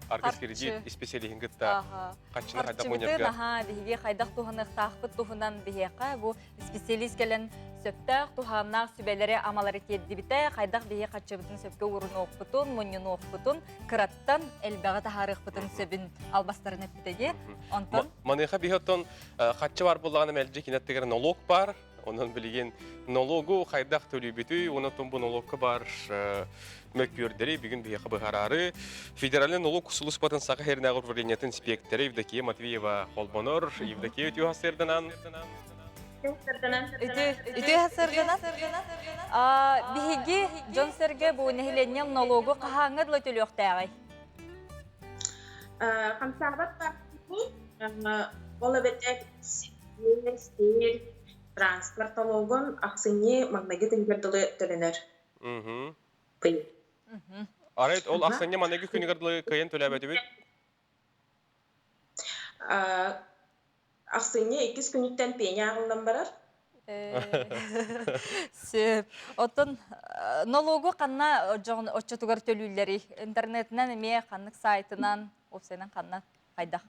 Аргыс кредит исписэлииһин кытта хаччыны хайдах мунньарга.
Аха, биһиги хайдах туһаныахтаахпыт туһунан биһиэхэ бу Исписэлиис кэлэн сөптөөх, туһааннаах сүбэлэри, амалары тиэрдибитэ, хайдах биһи хаччыбытын сөпкө уурунуохпутун, мунньунуохпутун, кыраттан элбэҕи таһаарыахпытын сөбүн албастарын эппитэ дии. Онтон
Маныаха биһи оттон хаччы бар буоллаҕына мэлдьи кинэттигэр налог бар. Онон билигин налогу хайдах төлүүбүтүй, онон бу налогка бар мөккүөрдэри бүгүн биһиэхэ быһаараары федеральный налог сулууспатын Саха сиринээҕи управлениетын инспиэктэрэ Евдокия Матвеева холбонор. Евдокия үтүө сырданан.
Үтүө сырданан. Биһиги дьон-сэргэ бу нэһилиэнньэ налогу хаһааҥҥа дылы төлүөхтээҕий?
Хамсаабат ол эбэтэр сир, транспорт налогун ахсынньы маҥнайгы күнүгэр дылы төлөнөр.
Арай ол ахсынньы маҥнайгы күнүгэр дылы кыайан төлөөбөтүбүт?
Ахсынньы иккис күнүттэн пеня ааҕыллан барар.
Сөп. Оттон налогу ханна оччотугар төлүүллэрий? Интернетинэн эмиэ ханнык сайтынан, уопсайынан ханна хайдах?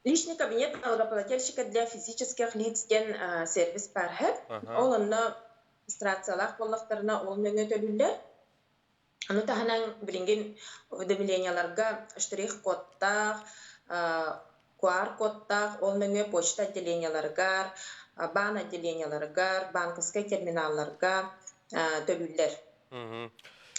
Личный кабинет налогоплательщика для физических лиц диэн сервис баар Ол онно регистрациялаах буоллахтарына ол нөҥүө төлүүллэр. Ону таһынан билигин уведомлениеларга штрих-кодтаах, QR-кодтаах, ол нөҥүө почта отделениеларыгар, баан отделениеларыгар, банковскай терминалларга төлүүллэр.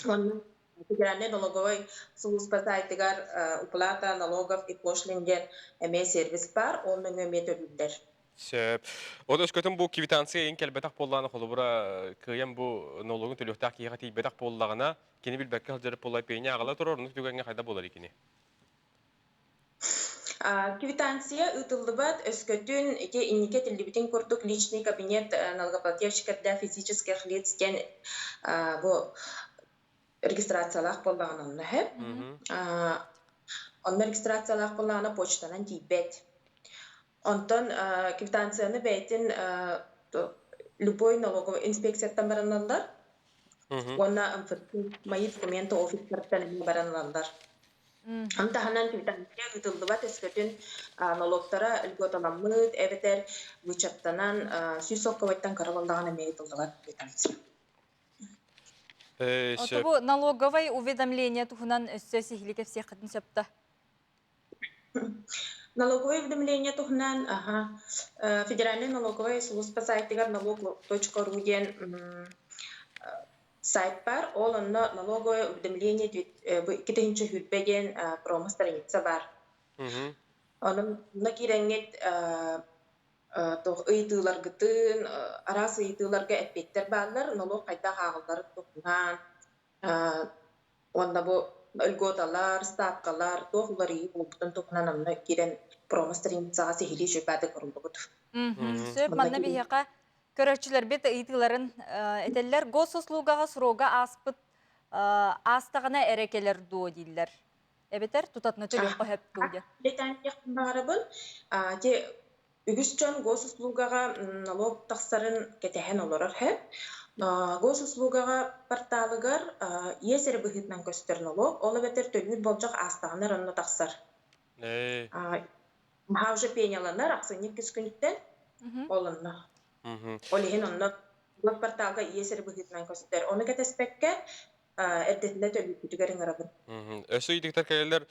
Онно Федеральнай налоговай сулууспа сайтыгар уплата налогов и пошлин диэн эмиэ сервис баар, ол нөҥүө эмиэ төлүүллэр.
Сөп. Ол өскөтүн бу квитанция эйин кэлбэтэх буоллаҕына, холобура, кыайан бу налогун төлүөхтээх киһиэхэ тиийбэтэх буоллаҕына, кини билбэккэ сылдьар буолла пеня аҕала турар, оннук түгэҥҥэ хайдах буолар кини?
Квитанция ыытыллыбат, өскөтүн ити инники этиллибитин курдук личный кабинет налогоплательщика для физических лиц диэн бу регистрациялаах буоллаҕына онно сөп. Онно регистрациялаах буоллаҕына почтанан тиийбэт. Онтон квитанцияны бэйэтин любой налоговый инспекцияттан бараналлар уонна мои документы офистартан эмиэ бараналлар. Ону таһынан квитанция ыытыллыбат өскөтүн налогтара льготаламмыт эбэтэр вычеттанан 100 солкобайтан кыра буоллаҕына эмиэ ыытыллыбат квитанция.
Ото бу налоговай уведомление туһунан өссө сиһили кэпсиэххитин сөп да?
Налоговое уведомление туһунан аха, Федеральнай налоговая служба сайтыгар налог.ру диэн сайт баар. Ол онно налоговое уведомление бу 2020 диэн промо страница баар. Онон онно киирэҥҥит туох ыйытыыларгытын, араас ыйытыыларга эппиэттэр бааллар, налог хайдах ааҕылларын туһунан, уонна бу льготалар, ставкалар, туох уларыйыы буолбутун туһунан онно киирэн промо страницаҕа сиһилии үчүгэйдик оҥорбут.
Сөп, манна биһиэхэ көрөөччүлэрбит ыйытыыларын этэллэр. Госуслугаҕа срога ааспыт аастаҕына эрэ кэлэр дуо дииллэр. Эбэтэр тутатына төлүөххэ сөп дуу диэн.
Баҕарабын. Те үгүс дьон госуслугаҕа налог тахсарын кэтэһэн олорор һэ. Госуслугаҕа порталыгар иэс эрэ быһыытынан көстөр налог, ол эбэтэр төлүүр болдьох аастаҕына эрэ онно тахсар. Маһа уже пеняланар ахсынньы иккис күнүттэн ол онно. Ол иһин онно порталга иэс эрэ быһыытынан көстөр. Ону кэтэспэккэ эрдэтинэ төлүүргүтүгэр ыҥырабын.
Өссө ыйытыктар кэлэллэр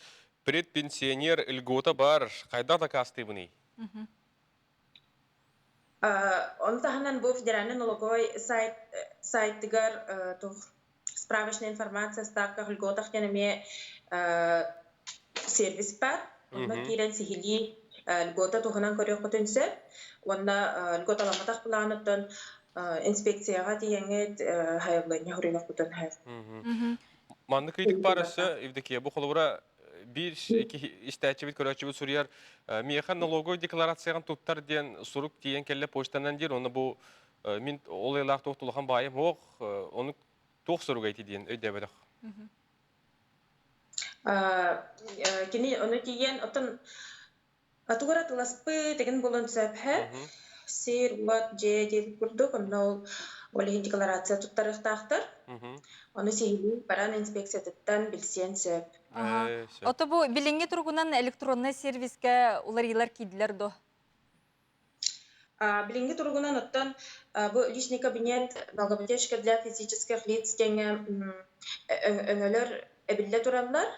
предпенсионер льгота бар, хайдах дакаастыыбыный?
Ону таһынан бу федеральный налоговой сайт сайтыгар справочная информация ставках льготах диэн эмиэ сервис бар. Онно киирэн сиһилии льгота туһунан көрүөххүтүн сөп. Уонна льготаламматах былааныттан инспекцияҕа тиийэҥҥит сайабылыанньа суруйуоххутун сөп.
Маннык ыйытык баар өссө, Евдокия, бу холобура биир истээччибит, көрөөччүбүт суруйар, миэхэ налоговый декларацияҕын туттар диэн сурук тиийэн кэллэ почтанан диир, онно бу мин ол ыйлаах туох улахан баайым суох, ону туох суругай ити диэн өйдөөбөтөх.
Кини ону тиийэн, оттон тугу эрэ атыыласпыт игин буолуон сөп сир, уот, дьиэ диэбит курдук, онно ол ол иһин декларация туттарыахтаахтар. Ону сиһилии баран инспекциятыттан билсиэн сөп.
Ото бу билиҥҥи туругунан электроннай сервискэ уларыйыылар киирдилэр дуо?
Билиҥҥи туругунан оттон бу личный кабинет налогоплательщика для физических лиц диэҥҥэ өҥөлөр эбиллэ тураллар.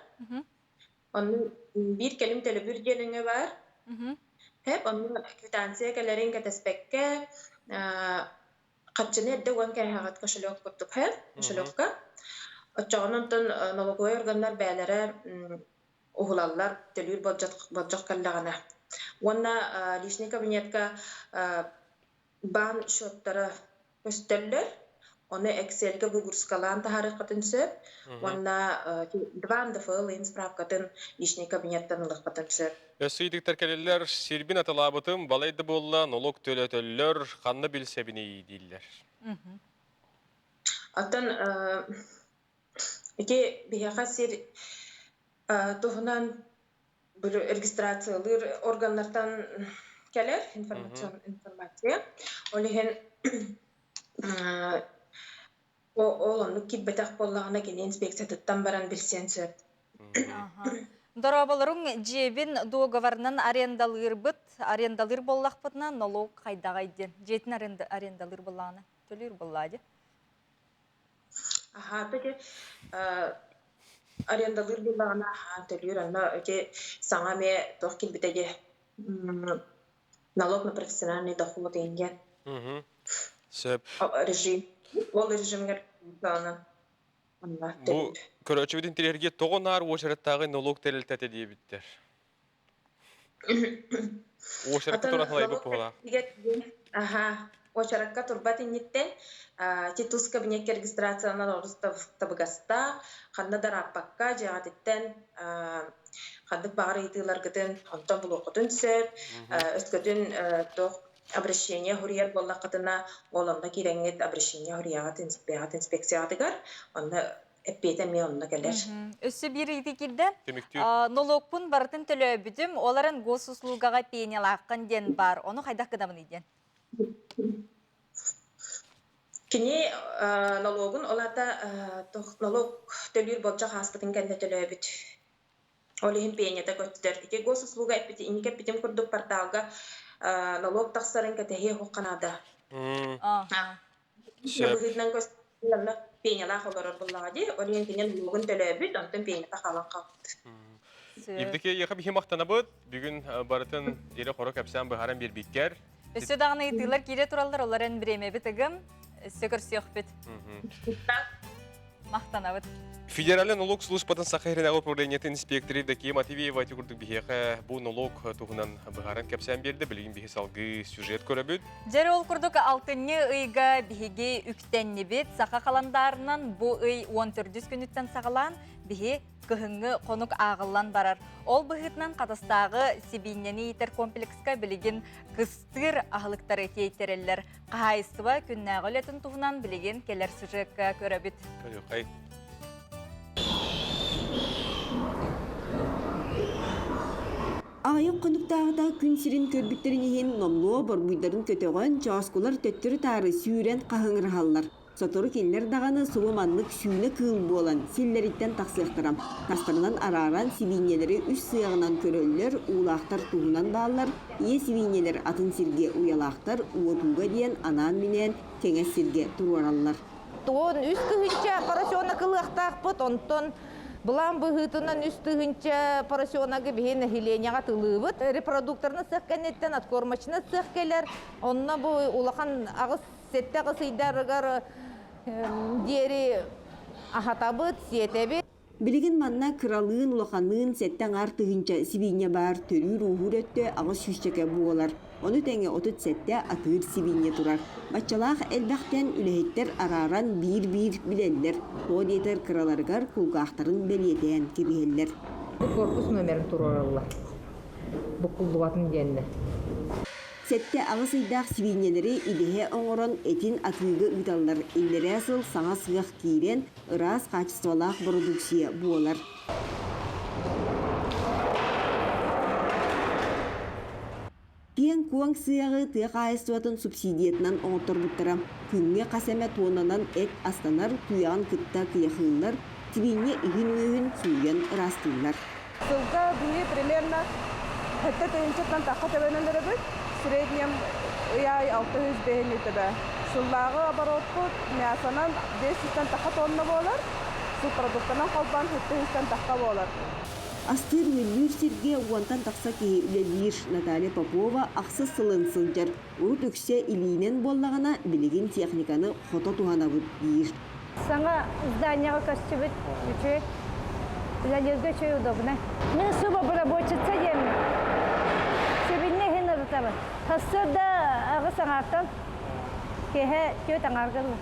Онно биир кэлим төлөбүр диэн өҥө баар. Хэп, онно квитанция кэлэрин кэтэспэккэ, харчыны эрдэ уган кээһэҕит кошелек курдук хэп, кошелекка. Оччоҕуна онтон налоговай органнар бэйэлэрэ уһулаллар, төлүүр болдьох кэллэҕинэ. Уонна личный кабинетка баан счеттара көстөллөр. Ону Excel-гэ выгрузкалаан таһаарыаххытын сөп. Уонна 2 НДФЛ справкатын личный кабинеттан ылыаххытын сөп.
Өссө ыйытыктар кэлэллэр, сирбин атылаабытым, балай да буолла, нолуок төлөтөллөр, ханна билсэбиний дииллэр.
Оттон ити биһиэхэ сир туһунан регистрациялыыр органнартан кэлэр информация. Ол иһин ол оннук киирбэтэх буоллаҕына кини инспекциятыттан баран билсиэн сөп.
Дорооболоруҥ дьиэбин дуогабарынан арендалыырбыт, арендалыыр буоллахпытына налог хайдаҕай диэн. Дьиэтин арендалыыр буоллаҕына төлүүр буоллаа дии.
Аһаа, таки арендалыыр буоллаҕына аһаа төлүүр онно ити саҥа эмиэ туох киирбитэ дии налог на профессиональный доход диэн
Сөп.
Режим. Ол режимҥэр даҕаны. Онно
Бу көрөөччүбүт интэриэһиргиэ тоҕо наар уочараттааҕы нолуок тэрилтэтэ диэбиттэр. Уочаракка
Отон
туран халайбыт
налог
буолаах.
Аха, уочаракка турбат инниттэн тус кабинекка регистрациянан олус табыгастаах, ханна да ырааппакка дьиэҕититтэн ханнык баҕар ыйытыыларгытын онтон булуоххутун сөп, өскөтүн туох обращение суруйар буоллаххытына, ол онно киирэҥҥит обращение суруйаҕыт инспекцияҕытыгар, онно эппиэтэ эмиэ онно кэлэр.
Өссө биир ыйытыы киирдэ. Нолуокпун барытын төлөөбүтүм, ол эрэн госуслугаҕа пенялааххын диэн баар. Ону хайдах гынабыный диэн.
Кини нолуогун ол аата нолуок төлүүр болдьох ааспытын кэннэ төлөөбүт. Ол иһин пенята көттөр. Ити госуслуга эппити, инники эппитим курдук порталга нолуок тахсарын кэтэһиэ суохха наада. Быһыытынан көстөр пенялаах олорор буоллаҕа дии. Ол иһин кини нолуогун төлөөбүт, онтон пенята хаалан хаалбыт.
Евдокия эйиэхэ биһи махтанабыт. Бүгүн барытын ире-хоро кэпсээн быһааран биэрбиккэр.
Өссө даҕаны ыйытыылар киирэ тураллар, олор эн бириэмэбит ыгым. Өссө көрсүөхпүт. Махтанабыт.
Федеральный налог службатын Саха сиринээҕи управлениетын инспекторы Евдокия Матвеева ити курдук биһиэхэ бу налог туһунан быһааран кэпсээн биэрдэ. Билигин биһи салгыы сюжет көрөбүт.
Дьэ ол курдук алтынньы ыйга биһиги үктэннибит. Саха халандаарынан бу ый 14 күнүттэн саҕалаан биһи кыһыҥҥы хонук ааҕыллан барар. Ол быһыытынан Хатастааҕы сибиинньэни иитэр комплекска билигин кыстыыр аһылыктары тиэйтэрэллэр. Хаһаайыстыба күннээҕи үлэтин туһунан билигин кэлэр сюжекка көрөбүт.
Көрүөххэй.
Аҕыйах хонуктааҕыта күн сирин көрбүттэрин иһин номнуо борбуйдарын көтөҕөн, чооскулар төттөрү-таары сүүрэн хаһыҥыраһаллар. Сотору кинилэр даҕаны субу маннык сүүнэ кыыл буолан, силлэриттэн тахсыахтара. Тастарынан арааран сибиинньэлэри үс сыаҕынан көрөллөр, уулаахтар туһунан бааллар, ийэ сибиинньэлэр атын сиргэ уйалаахтар, уотууга диэн анаан-минээн кэҥэс сиргэ туруораллар.
13 тыһыынча поросенок ылыахтаахпыт, онтон былаан быһыытынан 3 тыһыынча поросеногы биһи нэһилиэнньэҕэ тылыыбыт. Репродукторный цех кэнниттэн откормочный цех кэлэр, онно бу улахан аҕыс сэттэ аҕыс ыйдарыгар диэри аһатабыт, сиэтэбит.
Билигин манна кыралыын, улаханныын сэттэ аҥаар тыһыынча сибиинньэ баар, төрүүр-ууһуур өттө аҕыс сүүсчэкэ буолар. Ону тэҥэ 37 атыыр сибиинньэ турар. Баччалаах элбэхтэн үлэһиттэр арааран биир-биир билэллэр. Тоҕо диэтэр кыраларыгар кулгаахтарын бэлиэтээн кэбиһэллэр.
Бу корпус номерын туруораллар. Буккуллубатын диэннэр.
Сэттэ-аҕыс ыйдаах сибиинньэлэри идэһэ оҥорон этин атыыга ыыталлар. Иллэрээ сыл саҥа сыах киирэн, ыраас хаачыстыбалаах бородууксуйа буолар. Киэҥ-куоҥ сыаҕы тыа хаһаайыстыбатын субсидиятынан оҥотторбуттара. Күҥҥэ хас эмэ туоннанан эт астанар, күйэҕин кытта кыйахыыллар, сибиинньэ иһин-үөһүн сууйан ыраастыыллар.
Сылга биһи примерно сэттэ тыһыынчаттан тахха төбөнөн өрөбүт, среднем ый аайы 605 төбө. Сыллааҕы оборотпут мясонан 500 тахха тонна буолар, субпродуктанан холбоон 700 тахха буолар.
Астыыр-үөллүүр сиргэ уонтан тахса киһи үлэлиир. Наталья Попова ахсыс сылын сылдьар. Урут үксэ илиинэн буоллаҕына, билигин техниканы хото туһанабыт диир.
Саҥа зданияҕа көстүбүт үчүгэй. Үлэлииргэ үчүгэй удобно. Мин субобработчица диэммин. Сибинньэ иһин ырытабын. Сарсыарда аҕыс аҥаартан киэһэ түөрт аҥаарга дылы.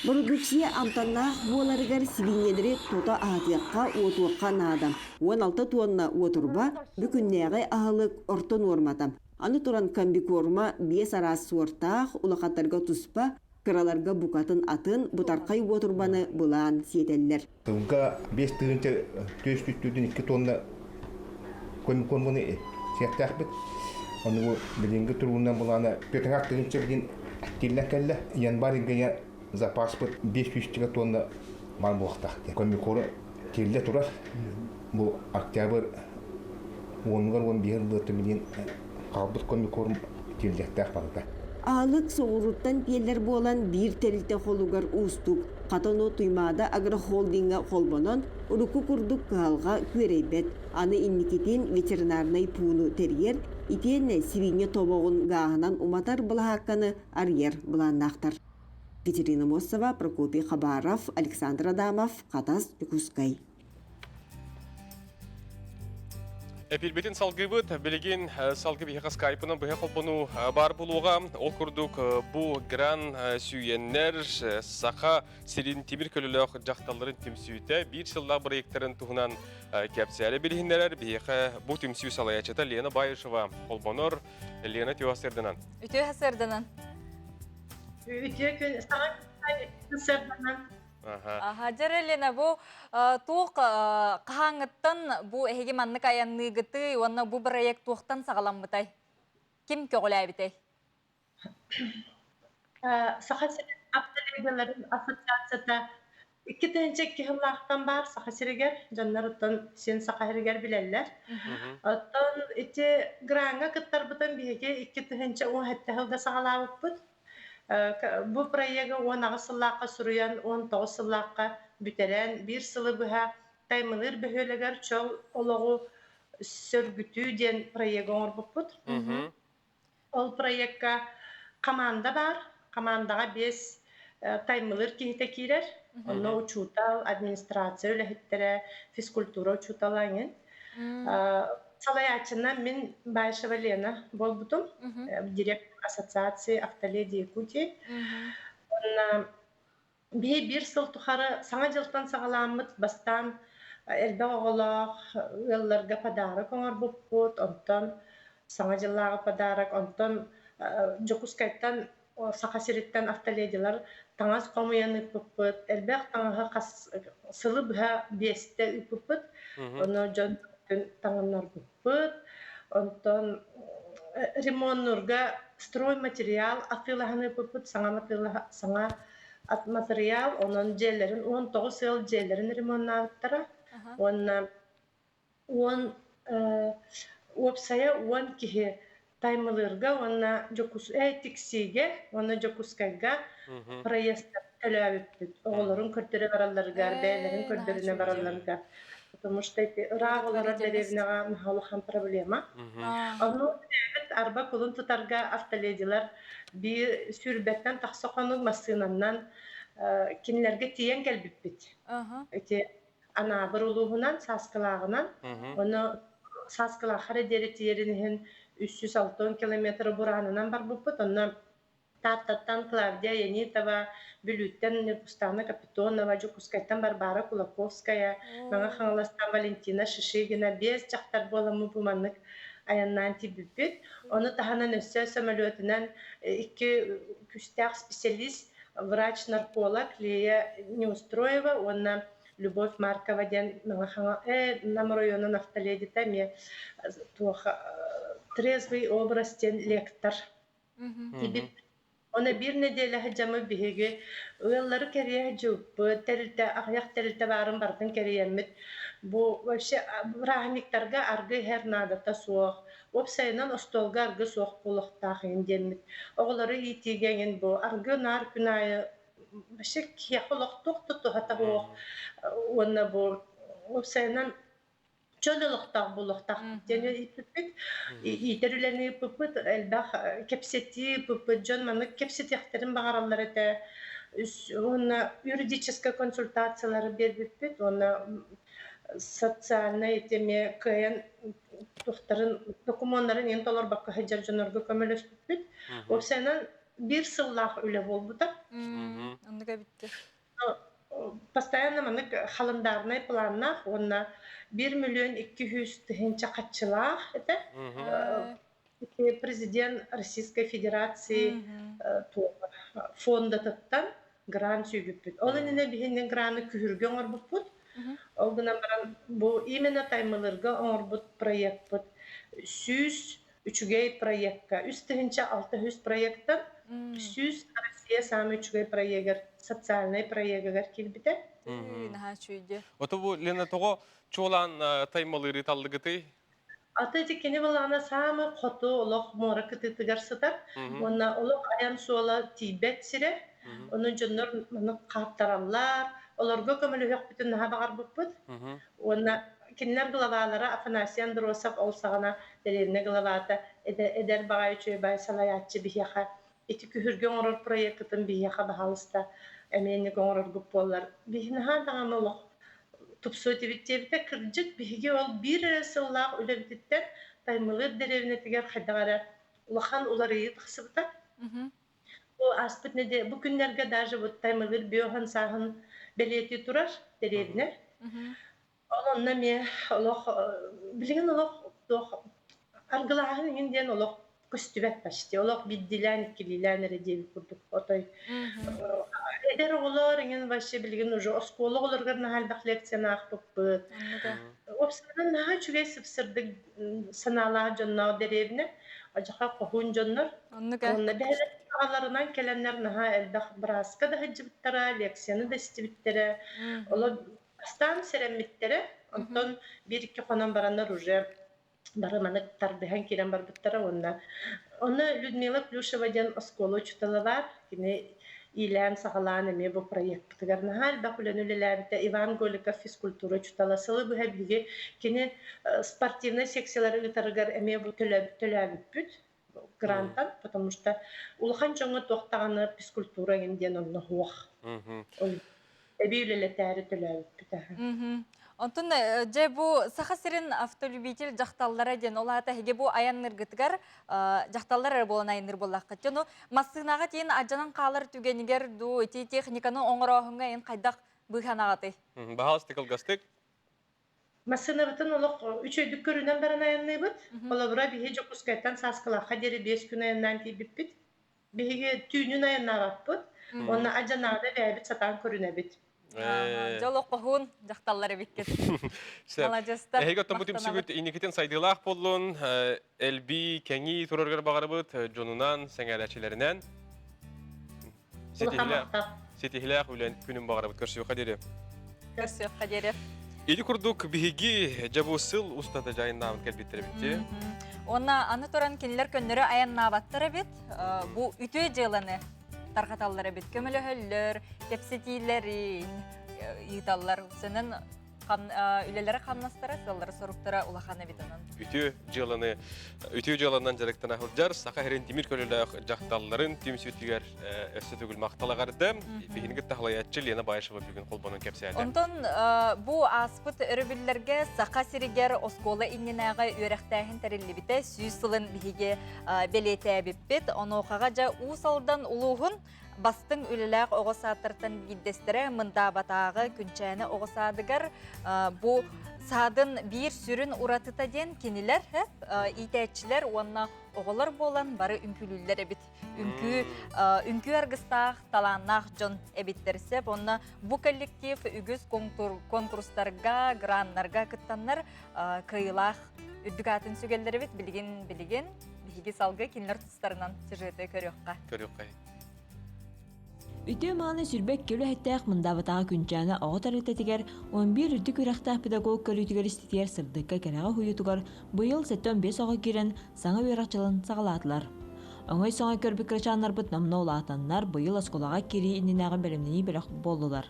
Бородууксуйа амтаннаах буоларыгар сибиинньэлэри тута аһатыахха, уотуохха наада. 16 туонна уотурба, бүгүннээҕи аһылык орто нуормата. Аны туран комбикорма биэс араас суортаах, улахаттарга туспа, кыраларга букатын атын, бытархай уотурбаны былаан сиэтэллэр.
Сылга 5 тыһыынча 402 тонна комбикорманы сиэхтээхпит. Ону бу билиҥҥи туругунан былаана 4 тыһыынча билин тиллэн кэллэ. Январь ыйга запаспыт 500 тонна баар буолуохтаах. Комбикорм тиллэ турар. Бу октябрь уонугар 11 ылыатта билин хаалбыт комбикорм тиллиэхтээх барыта.
Аһылык соҕурууттан тиэллэр буолан биир тэрилтэ холугар уустук. Хата ону Туймаада агрохолдиҥҥа холбонон, урукку курдук кыһалҕа күөрэйбэт. Аны инникитин ветеринарнай пууну тэрийэр, итиэннэ сибиинньэ тобоҕун гааһынан уматар былаһаакканы арыйар былааннаахтар. Катерина Мосова, Прокопий Хабаров, Александр Адамов, Хатас, Дьокуускай.
Эпилбитин салгыыбыт. Билигин салгы биһиэхэ скайпынан быһа холбонуу баар буолуоҕа. Ол курдук бу гран сүүйэннэр саха сирин тимир көлөлөөх дьахталларын түмсүүтэ биир сыллаах бырайыактарын туһунан кэпсээри билиһиннэрэр. Биһиэхэ бу түмсүү салайааччыта Лена Баишева холбонор. Лена үтүө сырданан.
Үтүө сырданан.
Үтүө күн саҥа сырданан.
Аха, дьэ Лена, бу туох хаһааҥҥыттан бу эһиги маннык айанныыгытый уонна бу проект туохтан саҕаламмытай? Ким көҕүлээбитэй?
Саха сирин автолюбияларын ассоциацията 2002 сыллаахтан баар Саха сиригэр, дьоннор оттон син Саха сиригэр билэллэр. Оттон ити граҥҥа кыттарбытын биһиги 2017 сылга саҕалаабыппыт. Бу проегы 18 сыллаахха суруйан, 19 сыллаахха бүтэрэн, биир сылы быһа Таймылыыр бөһүөлэгэр чол олоҕу сөргүтүү диэн проегы оҥорбуппут. Ол проекка команда баар. Командаҕа биэс таймылыыр киһитэ киирэр. Онно учуутал, администрация үлэһиттэрэ, физкультура учуутала эҥин. Салайааччынан мин Баишева Лена буолбутум, директор Ассоциации автоледи Якутии. Уонна биһи биир сыл тухары Саҥа дьылтан саҕалааммыт бастаан элбэх оҕолоох ыалларга подарок оҥорбуппут, онтон Саҥа дьыллааҕы подарок, онтон Дьокуускайтан Саха сириттэн автоледилар таҥас хомуйан ыыппыппыт, элбэх таҥаһы хас сылы быһа биэстэ ыыппыппыт. Ону дьон таҥыннарбыппыт. Онтон ремоннуурга стройматериал атыылаһан ыыппыппыт, саҥа саҥа матырыйаал, онон дьиэлэрин 19 ыал дьиэлэрин ремоннаабыттара. Уонна 10 уопсайа 10 киһи Таймылыырга уонна Тиксиигэ уонна Дьокуускайга проездтар төлөөбүппүт. Оҕолорун көрдөрө баралларыгар, бэйэлэрин көрдөрүнэ баралларыгар. Потому что ити ыраах олорор дэриэбинэҕэ наһаа улахан проблема. Ону бэйэбит арба кулун тутарга автоледилар биир сүүрбэттэн тахса хонук массыынаннан кинилэргэ тиийэн кэлбиппит. Ити Анаабыр улууһунан, Сааскылааҕынан. Ону Сааскылаахха эрэ диэри тиийэрин иһин 360 километры бураанынан барбыппыт. Онно Тааттаттан Клавдия Янитова, Бүлүүттэн Ньургустаана Капитонова, Дьокуускайтан Варвара Кулаковская, Мэҥэ Хаҥаластан Валентина Шишигина биэс дьахтар буоламмыт бу маннык айаннаан тиийбиппит. Ону таһынан өссө сөмөлүөтүнэн икки күүстээх специалист, врач-нарколог Лея Неустроева уонна Любовь Маркова диэн Нам оройуонун автоледита эмиэ туох трезвый образ диэн лектор. Оны биир нэдиэлэ сылдьаммыт биһиги ыаллары кэрийэ сылдьыбыппыт, тэрилтэ аҕыйах тэрилтэ баарын барытын кэрийэммит. Бу вообще бырааһынньыктарга аргы иһэр наадата суох. Уопсайынан остуолга аргы суох буолуохтаах иһин диэммит. Оҕолору иитиигэ эҥин бу аргы наар күн аайы вообще киһиэхэ олох туох да туһата суох уонна бу уопсайынан чөл олохтоох буолуохтаах диэн ииппиппит. Иитэр үлэни ыыппыппыт, элбэх кэпсэтии ыыппыппыт. Дьон маннык кэпсэтиэхтэрин баҕараллар этэ. Уонна юридическай консультациялары биэрбиппит уонна социальнай эмиэ кыайан туохтарын докумуоннарын иһин толорбокко сылдьар дьоннорго көмөлөспүппүт. Уопсайынан биир сыллаах үлэ буолбута.
Оннук эбиттэр.
Постоянно маннык халандаарынай планнаах уонна 1 миллион 200 тыһыынча хаччылаах этэ. Президент Российской Федерации фондатыттан грант сүүйбүппүт. Ол иннинэ биһиги граны күһүргэ оҥорбуппут. Ол гынан баран бу именно Таймылырга оҥорбут проекпыт 100 үчүгэй проекка 3600 проектан 100 Россия самый үчүгэй проегар социальнай проегыгар киирбитэ.
Наһаа үчүгэй.
Ото бу Лена тоҕо чуолаан таймалыыры таллыгытый?
Аты ити кини былаана саамай хоту олох муора кытыытыгар сытар уонна олох айан суола тиийбэт сирэ. Ону дьоннор маны хааттараллар, олорго көмөлөһүөхпүтүн наһаа баҕарбыппыт. Уонна кинилэр главалара Афанасий Андросов ол саҕана дэриэбинэ главата эдэр баҕайы үчүгэй баай салайааччы биһиэхэ. Ити күһүргэ оҥорор проеккытын биһиэхэ баһаалыста эмиэ инник оҥороргут буоллар биһи наһаа даҕаны олох тупсуо этибит диэбитэ. Кырдьык, биһиги ол биир эрэ сыллаах үлэбититтэн Таймылыыр дэриэбинэтигэр хайдах эрэ улахан уларыйыы тахсыбыта. Бу ааспыт нэдиэ бу күннэргэ даже вот Таймылыыр биоһан сааһын бэлиэтии турар дэриэбинэ. Ол онно эмиэ олох билигин олох туох аргылааһын иҥин диэн олох көстүбэт почти олох биирдиилээн иккилиилээн эрэ диэбит курдук отой эдэр оҕолор иҥин вообще билигин уже оскуола оҕолоругар наһаа элбэх лекцияны аахпыппыт. Уопсайынан наһаа үчүгэй сып-сырдык санаалаах дьонноох дэриэбинэ адьаха хоһуун дьоннор уонна бэйэлэрин аҕаларынан кэлэннэр наһаа элбэх бырааска да сылдьыбыттара лекцияны да истибиттэрэ олор Бастаан сэрэммиттэрэ, онтон биир-икки хонон бараннар уже бары маны тардыһан киирэн барбыттара уонна онно Людмила Плюшева диэн оскуола учуутала баар. Кини иилээн-саҕалаан эмиэ бу проекпытыгар наһаа элбэх үлэни үлэлээбитэ. Иван Голиков физкультура учуутала. Сылы быһа биһиги кини спортивнай секциялары ыытарыгар эмиэ бу төлөөбүппүт грантан, потому что улахан дьоҥҥо туох даҕаны физкультура эҥин диэн онно суох. Эбии үлэлэтээри төлөөбүппүт аһа.
Онтон дьэ бу Саха сирин автолюбитель дьахталлара диэн ол аата эһиги бу айанныргытыгар дьахталлар эрэ буолан айанныр буоллаххыт. Дьону массыынаҕа тиийэн адьанан хаалар түгэнигэр дуу ити техниканы оҥорооһуҥҥа эн хайдах быыһанаҕытый?
Баһаалыста кылгастык.
Массыынабытын олох үчүгэйдик көрүнэн баран айанныыбыт. Холобура, биһи Дьокуускайтан Сааскылаахха диэри 5 күн айаннаан тиийбиппит. Биһиги түүнүн айаннаабаппыт. Уонна алдьанаҕына бэйэбит сатаан көрүнэбит.
Дьол хоһуун дьахталлар эбиккит. Маладьыстар.
Эһиги оттон бу түмсүгүт инникитин сайдыылаах буоллун, элбии, кэҥии турарыгар баҕарабыт дьонунан, сэҥээрээччилэринэн. Ситиһилээх үлэн күнүн баҕарабыт. Көрсүөххэ диэри.
Көрсүөххэ диэри.
Ити курдук биһиги дьэ бу сыл устата дьайыннаабыт кэлбиттэр эбит.
Уонна аны туран кинилэр көннөрү айаннаабаттар эбит. Бу үтүө дьыаланы тарҕаталлар эбит. Көмөлөһөллөр, кэпсэтиилэрин ыыталлар. Сэнэн үлэлэрэ хамнастара, сыаллара соруктара улахан эбит онон.
Үтүө дьыаланы үтүө дьыаланан дьарыктана сылдьар Саха сирин тимир көлөлөөх дьахталларын түмсүүтүгэр өссө төгүл махтал аҕарды. Биһиги кытта халайааччы Лена Баишева бүгүн холбонон кэпсээтэ.
Онтон бу ааспыт өрөбүллэргэ Саха сиригэр оскуола иннинээҕи үөрэхтээһин тэриллибитэ 100 сылын биһиги бэлиэтээбиппит. Онуохаҕа дьэ Уус Алдан улууһун Бастыҥ үлэлээх оҕо саадтартан биирдэстэрэ Мындаабатааҕы Күнчээнэ оҕо саадыгар бу саадын биир сүрүн уратыта диэн кинилэр иитээччилэр уонна оҕолор буолан бары үҥкүүлүүллэр эбит. Үҥкүү үҥкүү аргыстаах, талааннаах дьон эбиттэр сөп. Онно бу коллектив үгүс конкурстарга, граннарга кыттаннар кыайыылаах үрдүк аатын сүгэллэр эбит. Билигин билигин биһиги салгыы кинилэр тустарынан сюжеты көрүөххэ.
Көрүөххэ.
Үтүө мааны сүрбэк үлэһиттээх Мындаабатааҕы Күнчээнэ оҕо тэрилтэтигэр 11 үрдүк үөрэхтээх педагог көрүүтүгэр иститигэр сырдыкка кэрэҕэ уһуйуутугар быйыл 75 оҕо киирэн саҥа үөрэх дьылын саҕалаатылар. Оҥой-соҥой көрбүт кырачааннарбыт номнуо улаатаннар быйыл оскуолаҕа киирии иннинээҕи бэлэмнэнии бөлөх буоллулар.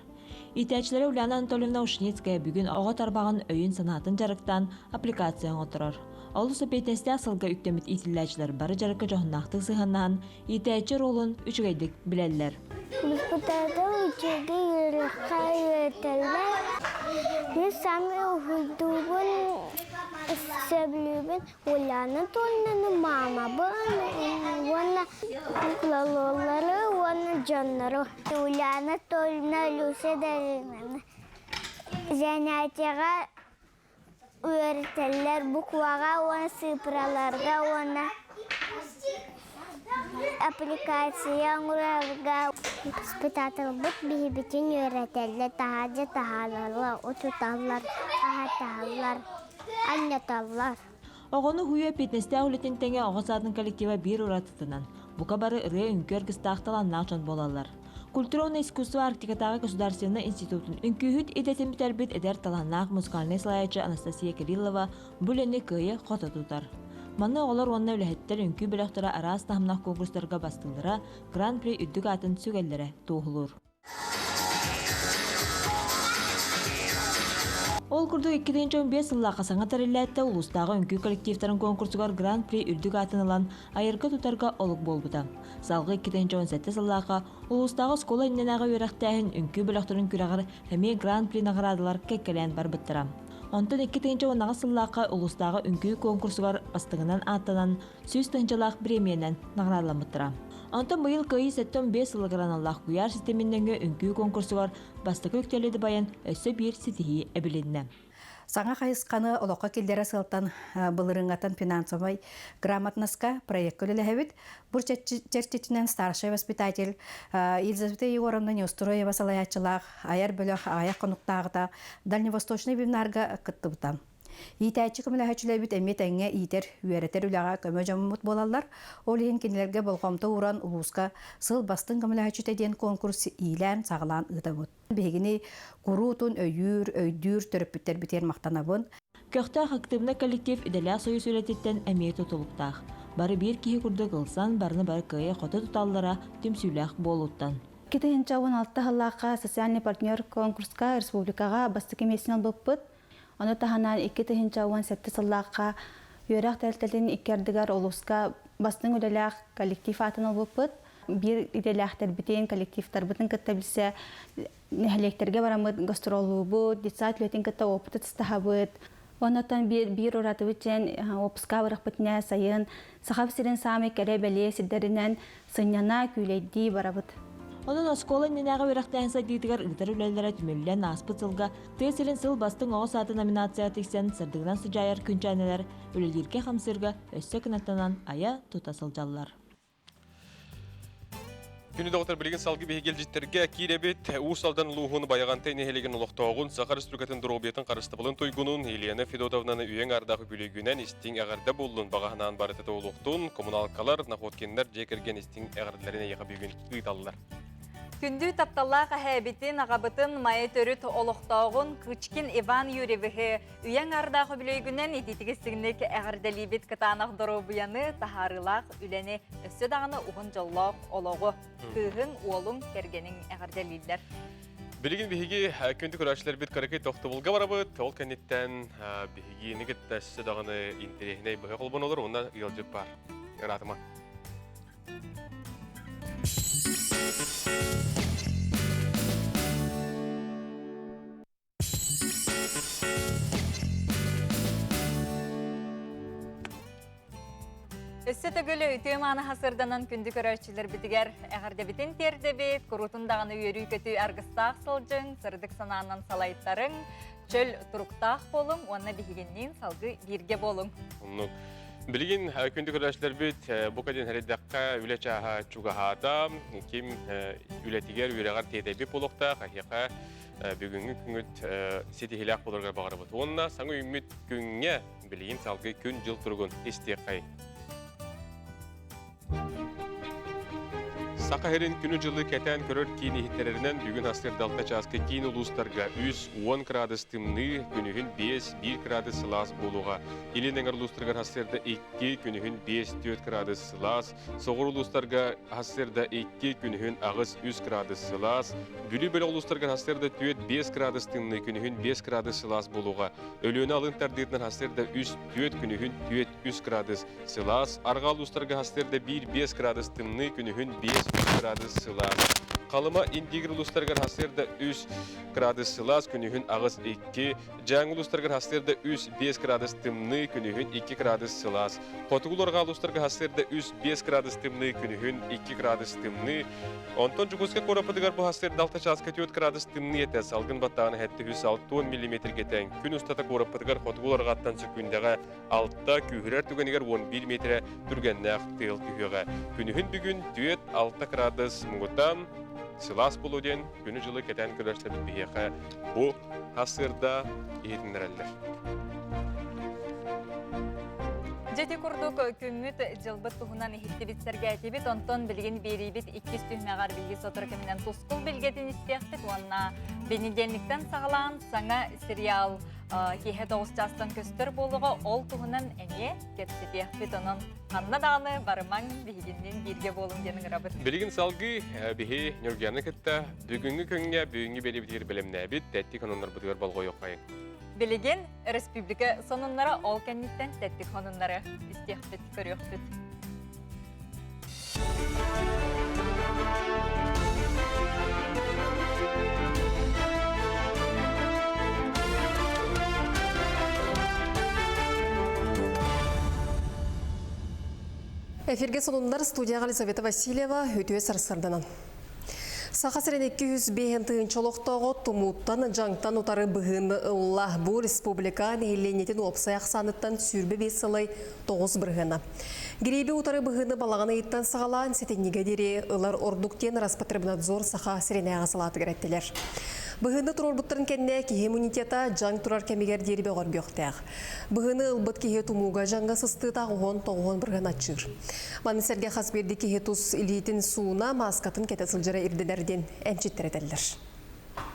Иитээччилэрэ Ульяна Анатольевна Ушницкая бүгүн оҕо тарбаҕын өйүн-санаатын дьарыктаан аппликация оҥотторор. Олус эппиэтинэстээх сылга үктэммит иитиллээччилэр бары дьарыкка дьоһуннаахтык сыһыаннаһан, иитээччи оруолун үчүгэйдик билэллэр.
Воспитатель үчүгэй үөрэххэ үөрэтэллэр. Мин саамай уһуйдуубун, сөбүлүүбүн Уляна Анатольевнаны маамабын уонна куклалоллары уонна дьоннору. Уляна Анатольевна Люся Дариновна занятиеҕа үөрэтэллэр букваҕа уонна цифраларга уонна аппликация оҥорорго воспитателбыт биһибитин үөрэтэллэр таһаадьа таһаараллар утуталлар аһаталлар анньаталлар.
Оҕону уһуйуу эппиэтинэстээх үлэтин тэҥэ оҕо саадын коллектива биир уратытынан, бука бары ырыа-үҥкүү аргыстаах талааннаах дьон буолаллар. Культура уонна искусство Арктикатааҕы государственнай институтун үҥкүүһүт идэтин бүтэрбит эдэр талааннаах музыкальнай салайааччы Анастасия Кириллова бу үлэни кыайа-хото тутар. Манна оҕолор уонна үлэһиттэр үҥкүү бөлөхтөрө араас таһымнаах конкурстарга бастыыллара, Гран-при үрдүк аатын сүгэллэрэ туоһулуур. Ол курдук 2015 сыллаахха саҥа тэриллээттэ улуустааҕы үҥкүү коллективтарын конкурсугар Гран-при үрдүк аатын ылан айарга-тутарга олук буолбута. Салгыы 2017 сыллаахха улуустааҕы оскуола иннинээҕи үөрэхтээһин үҥкүү бөлөхтөрүн күрэҕэр эмиэ Гран-при наҕараадалар кэккэлээн барбыттара. Онтон 2018 сыллаахха улуустааҕы үҥкүү конкурсугар бастыҥынан ааттанан 100 тыһыынчалаах бириэмийэнэн наҕараадаламмыттара. Онтон быйыл Кыайыы 75 сылыгар аналлаах куйаар ситимин нөҥүө үҥкүү конкурсугар бастакы үктэли дабайан өссө биир ситиһии эбилиннэ.
Саҥа хайысханы олоххо киллэрэ сылтан былырыыҥҥаттан финансовай грамотноска проекка үлэлэһэбит. Бу чэрчитинэн старшай воспитатель Елизавета Егоровна Неустроева салайааччылаах айар бөлөх аҕыйах хонуктааҕыта Дальневосточный вебинарга кыттыбыта. Иитээччи көмөлөһөөччүлэрбит эмиэ тэҥҥэ иитэр, үөрэтэр үлэҕэ көмө дьоммут буолаллар. Ол иһин кинилэргэ болҕомто ууран улууска сыл бастыҥ көмөлөһөөччүтэ диэн конкурс иилээн-саҕалаан ыытабыт. Биһигини куруутун өйүүр, өйдүүр төрөппүттэрбитигэр махтанабын.
Көхтөөх активнай коллектив идэлээх союз үлэтиттэн эмиэ тутулуктаах. Бары биир киһи курдук ылсан, барыны бары кыайа-хото туталлара түмсүүлээх буолууттан.
2016 сыллаахха социальный партнер конкурска республикаҕа бастакы миэстэни ылбыппыт. Ону таһынан 2017 сыллаахха үөрэх тэрилтэтин икки ардыгар улууска бастыҥ үлэлээх коллектив аатын ылбыппыт. Биир идэлээхтэрбитин, коллективтарбытын кытта билсэ нэһилиэктэргэ бараммыт гастроллуубут, детсад үлэтин кытта опыт атастаһабыт. Оннуттан биир, биир уратыбыт диэн уоппуска барахпытына сайын Саха сирин саамай кэрэ-бэлиэ сирдэринэн сынньана, күүлэйдии барабыт.
Онон оскуола иннинээҕи үөрэхтээһин сайдыытыгар ыытар үлэлэрэ түмүллэн ааспыт сылга тыа сирин сыл бастыҥ оҕо саада номинация тиксэн сырдыгынан сыдьаайар күнчээнэлэр үлэлииргэ-хамсыырга өссө кынаттанан айа-тута сылдьаллар.
Күнү доҕоттор билигин салгы биһиги илдьиттэргэ киирэбит. Уус Алдан улууһун Байаҕантай нэһилиэгин олохтооҕун Саха Республикатын доруобуйатын харыстабылын туйгунун Елена Федотовнаны үйэҥ ардаах үбүлүйгүнэн истиҥ эҕэрдэ буоллун баҕаһынаан барыта туолуохтун коммуналкалар, Находкиннар дьиэ кэргэн истиҥ эҕэрдэлэрин эйиэхэ бүгүн ыыталлар.
Күндү тапталлаах эһээбитин, аҕабытын Майа төрүт олохтооҕун Кычкин Иван Юрьевиһы үйэҥ ардаах үбүлүөйгүнэн итиитик истиҥник эҕэрдэлиибит кытаанах доруобуйаны, таһаарыылаах үлэни, өссө даҕаны уһун дьоллоох олоҕу кыыһыҥ, уолуҥ, кэргэниҥ эҕэрдэлииллэр.
Билигин биһиги күндү көрөөччүлэрбит кыракый тохтобулга барабыт. Ол кэнниттэн биһигини кытта өссө даҕаны интэриэһинэй быһа холбонолор уонна ыалдьыт баар. Ыраатыма.
Өссө төгүл үтүө мааны хасырданан күндү көрөөччүлэрбитигэр эҕэрдэбитин тиэрдэбит, куруутун даҕаны үөрүү-көтүү аргыстаах сылдьыҥ, сырдык санаанан салайтарыҥ, чөл туруктаах буолуҥ уонна биһигинниин салгыы бииргэ буолуҥ.
Оннук. Билигин күндү көрөөччүлэрбит бу кэлин эрэйдэххэ үлэ чааһа чугаһаата. Ким үлэтигэр, үөрэҕэр тиэтэйбит буолуохтаах, эһиэхэ бүгүҥҥү күҥүт ситиһиилээх буоларыгар баҕарабыт. Уонна саҥа үүммүт күҥҥэ билигин салгыы күн-дьыл туругун истиэххэй. Саха сирин күнү-дьылы кэтээн көрөр киин иһиттэрэринэн бүгүн астыыр далта чааска киин улуустарга 3-10 градус тымныы, күнүһүн 5-1 градус сылаас буолуоҕа. Илин эҥэр улуустарыгар сарсыарда 2, күнүһүн 5-4 градус сылаас, соҕуруу улуустарга сарсыарда 2, күнүһүн 8-3 градус сылаас, Бүлүү бөлөх улуустарыгар сарсыарда 4-5 градус тымныы, күнүһүн 5 градус сылаас буолуоҕа. Өлүөнэ алын тардыытынан сарсыарда 3-4, күнүһүн 4-3 градус Сылаас, арҕаа улуустарга сарсыарда 1-5 градус тымныы, күнүһүн 5-3 градус сылаас. Халыма Индигир улуустарыгар сарсыарда 3 градус сылаас, күнүһүн 8-2. Дьааҥы улуустарыгар сарсыарда 3-5 градус тымныы, күнүһүн 2 градус сылаас. Хотугу арҕаа улуустарга сарсыарда 3-5 градус тымныы, күнүһүн 2 градус тымныы. Онтон Дьокуускай куораппытыгар бу сарсыарда 6 чааска 4 градус тымныы этэ, салгын баттааҕына 760 миллиметргэ тэҥ. Күн устата куораппытыгар хотугу арҕааттан сөкүүндэҕэ 6, күүһүрэр түгэнигэр 11 миэтэрэ түргэннээх тыал түһүөҕэ. Күнүһүн бүгүн 4-6 кыраадыс муҥутаан сылаас буолуо диэн күнү-дьылы кэтээн көрөрсөбүт биһиэхэ бу сарсыарда иһитиннэрэллэр.
Дьэ ити курдук күммүт дьылбыт туһунан иһиттибит сэргээтибит, онтон билигин биэриибит иккис түһүмэҕэр биһиги сотору кэминэн тускул билгэтин истиэхпит уонна бэнидиэнниктэн саҕалаан саҥа сериал киэһэ 9 чаастан көстөр буолуоҕа, ол туһунан эмиэ кэпсэтиэхпит. Онон ханна даҕаны барымаҥ, биһигинниин бииргэ буолуҥ диэн ыҥырабыт.
Билигин салгыы биһи Ньургуяны кытта бүгүҥҥү күҥҥэ бүгүҥҥү биэриибитигэр бэлэмнээбит тэттик ононнорбутугар болҕойуоххайыҥ.
Билигин республика сонуннара ол кэнниттэн тэттик сонуннары истиэхпит, көрүөхпүт.
Эфирге сонуннар студияға Елизавета Васильева үтүө сарсырданан. Саха сирин 205 тыһыынча олохтооҕо тумууттан, дьаҥтан утары быһыыны ылла. Бу республика нэһилиэнньэтин уопсай ахсааныттан 25 сылай 9 бырыһыана. Гирииби утары быһыыны балаҕан ыйыттан саҕалаан сэтинньигэ диэри ылар ордук диэн Роспотребнадзор Саха сиринээҕи салаатыгар эттилэр. Быһыыны туруорбуттарын кэннэ киһи иммунитета дьаҥ турар кэмигэр диэри бөҕөргүөхтээх. Быһыыны ылбыт киһи тумууга дьаҥҥа сыстыыта 19 бырыһыан аччыыр. Маны сэргэ хас биирдии киһи тус илиитин сууна, мааскатын кэтэ сылдьара ирдэнэр диэн эмчиттэр этэллэр.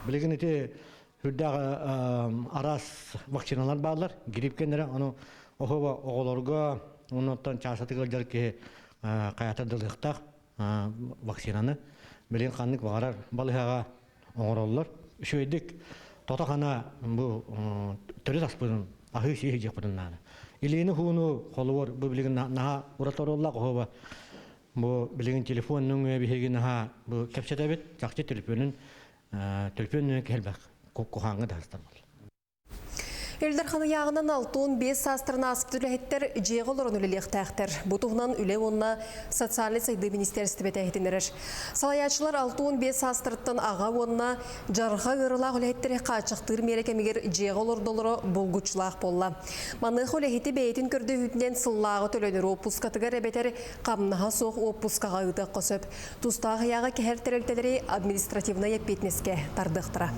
Билигин ити үрдээх араас вакциналар бааллар, грипп кэннэрэ, ону оһуоба оҕолорго, оннуттан чаасатык ыалдьар киһи хайата дылыахтаах вакцинаны. Билигин ханнык баҕарар балыһаҕа оҥороллор. Үчүгэйдик тото-хана бу төрүт аспытын аһыы сии сылдьыахпытын наада. Илиини хууну холугар бу билигин наһаа ураты оруоллаах оһуоба бу билигин телефон нөҥүө биһиги наһаа бу кэпсэтэбит чахчы төлөпүөнүн төлөпүөн нөҥүө кэлбэх куһааҥҥа да сыстар
Ил Дархан ыйааҕынан 65 саастарын ааспыт үлэһиттэр дьиэҕэ олорон үлэлиэхтээхтэр. Бу туһунан Үлэ уонна социальнай сайдыы министиэристибэтэ иһитиннэрэр. Салайааччылар 65 саастарыттан аҕа уонна дьарҕа ыарыылаах үлэһиттэри хааччахтыыр миэрэ кэмигэр дьиэҕэ олордолоро булгуччулаах буолла. Маныаха үлэһити бэйэтин көрдөһүүтүнэн сыллааҕы төлөнөр уоппускатыгар эбэтэр хамнаһа суох уоппускаҕа ыытыахха сөп. Тустаах ыйааҕы кэһэр тэрилтэлэри административнай эппиэтинэскэ тардыахтара.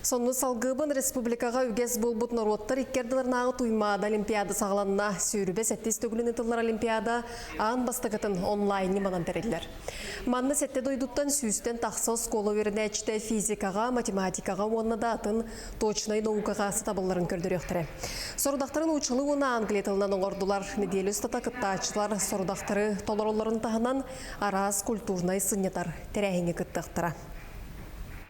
Сонну салгыыбын республикаҕа үгэс буолбут норуоттар икки ардыларынааҕы Туймаада Олимпиада саҕаланна. Сүүрүбэ сэттис төгүлүн ытыллар Олимпиада аан бастакытын онлайн ньыманан тэриллэр. Манна сэттэ дойдуттан сүүстэн тахса оскуола үөрэнээччитэ физикаҕа, математикаҕа уонна да атын точнай наукаҕа сатабылларын көрдөрүөхтэрэ. Сорудахтарын уучалыы уонна англия тылынан оҥордулар. Нэдиэлэ устата кыттааччылар сорудахтары толороллорун таһынан араас культурнай сынньатар тэрээһиҥҥэ кыттыахтара.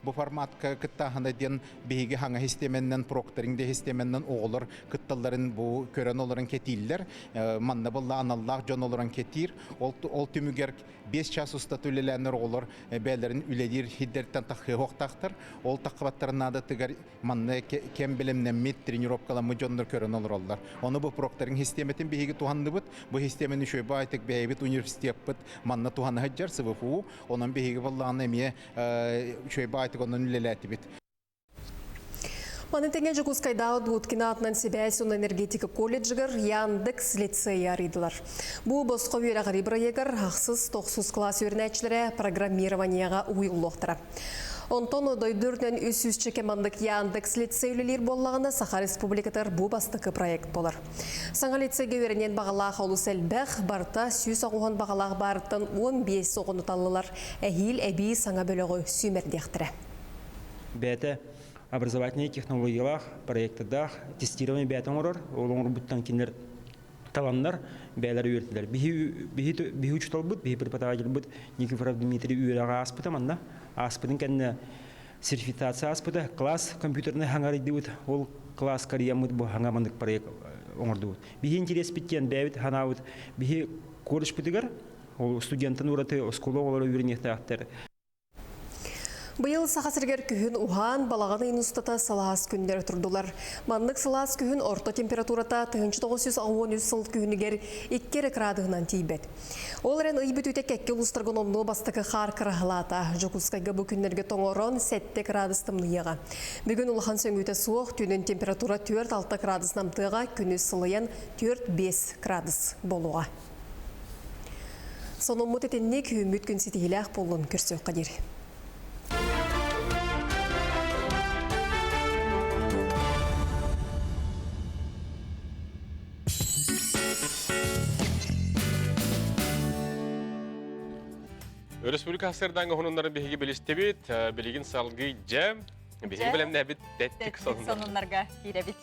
Бу форматка кыттааһына диэн биһиги хаҥа систиэмэннэн, прокторинг да систиэмэннэн оҕолор кытталларын бу көрөн олорон кэтииллэр. Манна буолла аналлаах дьон олорон кэтиир. Ол, ол түмүгэр 5 час устата үлэлээннэр оҕолор бэйэлэрин үлэлиир сирдэриттэн таххыахтаахтар. Ол таххыбаттарын наадатыгар манна кэм бэлэмнэммит, тренировкаламмыт дьоннор көрөн олороллор. Ону бу прокторинг систиэмэтин биһиги туһанныбыт. Бу систиэмэни үчүгэй баайтык бэйэбит университеппыт манна туһана сылдьар СВФУ. Онон биһиги буоллаҕына эмиэ үчүгэй баайтык онон үлэлээтибит.
Маны тэҥэ Дьокуускайдааҕы Дудкина аатынан сибээс уонна энергетика колледжыгар Яндекс лицейи арыйдылар. Бу босхо үөрэҕирии бырайыагар ахсыс тохсус кылаас үөрэнээччилэрэ программированиеҕа уһуйуллуохтара. Онтон дойду үрдүнэн 300 маннык Яндекс лицей үлэлиир буоллаҕына, Саха Республикатыгар бу бастакы проект буолар. Саҥа лицейгэ үөрэниэн баҕалаах олус элбэх, барыта 190 баҕалаах баарыттан 15 оҕону таллылар. Эһиил эбии саҥа бөлөҕү сүүмэрдиэхтэрэ.
Бэйэтэ образовательнай технологиялаах, проектардаах тестирование бэйэтэ оҥорор. Ол оҥорбуттан кинилэр таланнар бэйэлэрэ үөрэтилэр. Биһи учууталбыт, биһи преподавательбыт Никифоров Дмитрий үөрэҕэ ааспыта манна. Ааспытын кэннэ сертификация ааспыта. Класс компьютернай хаҥарыйдыбыт. Ол класс карьяммыт бу хаҥа маннык проект оҥордубут. Биһи интэриэспит диэн бэйэбит ханаабыт. Биһи колледжпытыгар ол студенттан ураты оскуола оҕолоро үөрэниэхтээхтэр.
Быйыл Саха сиригэр күһүн уһаан, балаҕан ыйын устата сылаас күннэр турдулар. Маннык сылаас күһүн орто температурата 1983 сыл күһүнүгэр 2 эрэ кыраадыһынан тиийбэт. Ол эрэн ый бүтүүтэ кэккэ улуустарга номнуо бастакы хаар кыраһылаата. Дьокуускайга бу күннэргэ тоҥорон 7 кыраадыс тымныйыаҕа. Бүгүн улахан сөҥүүтэ суох, түүнүн температура 4-6 кыраадыс намтыаҕа, күнүс сылыйан 4-5 кыраадыс буолуоҕа. Сонуммут итинник үүммүт күн ситиһиилээх буоллун көрсүөххэ диэри.
Өрөспүүбүлүкэ сырдаҥҥа хонуннарын биһиги билистибит, билигин салгыы дьэ, биһиги бэлэмнээбит тэттик
сонуннарга киирэбит.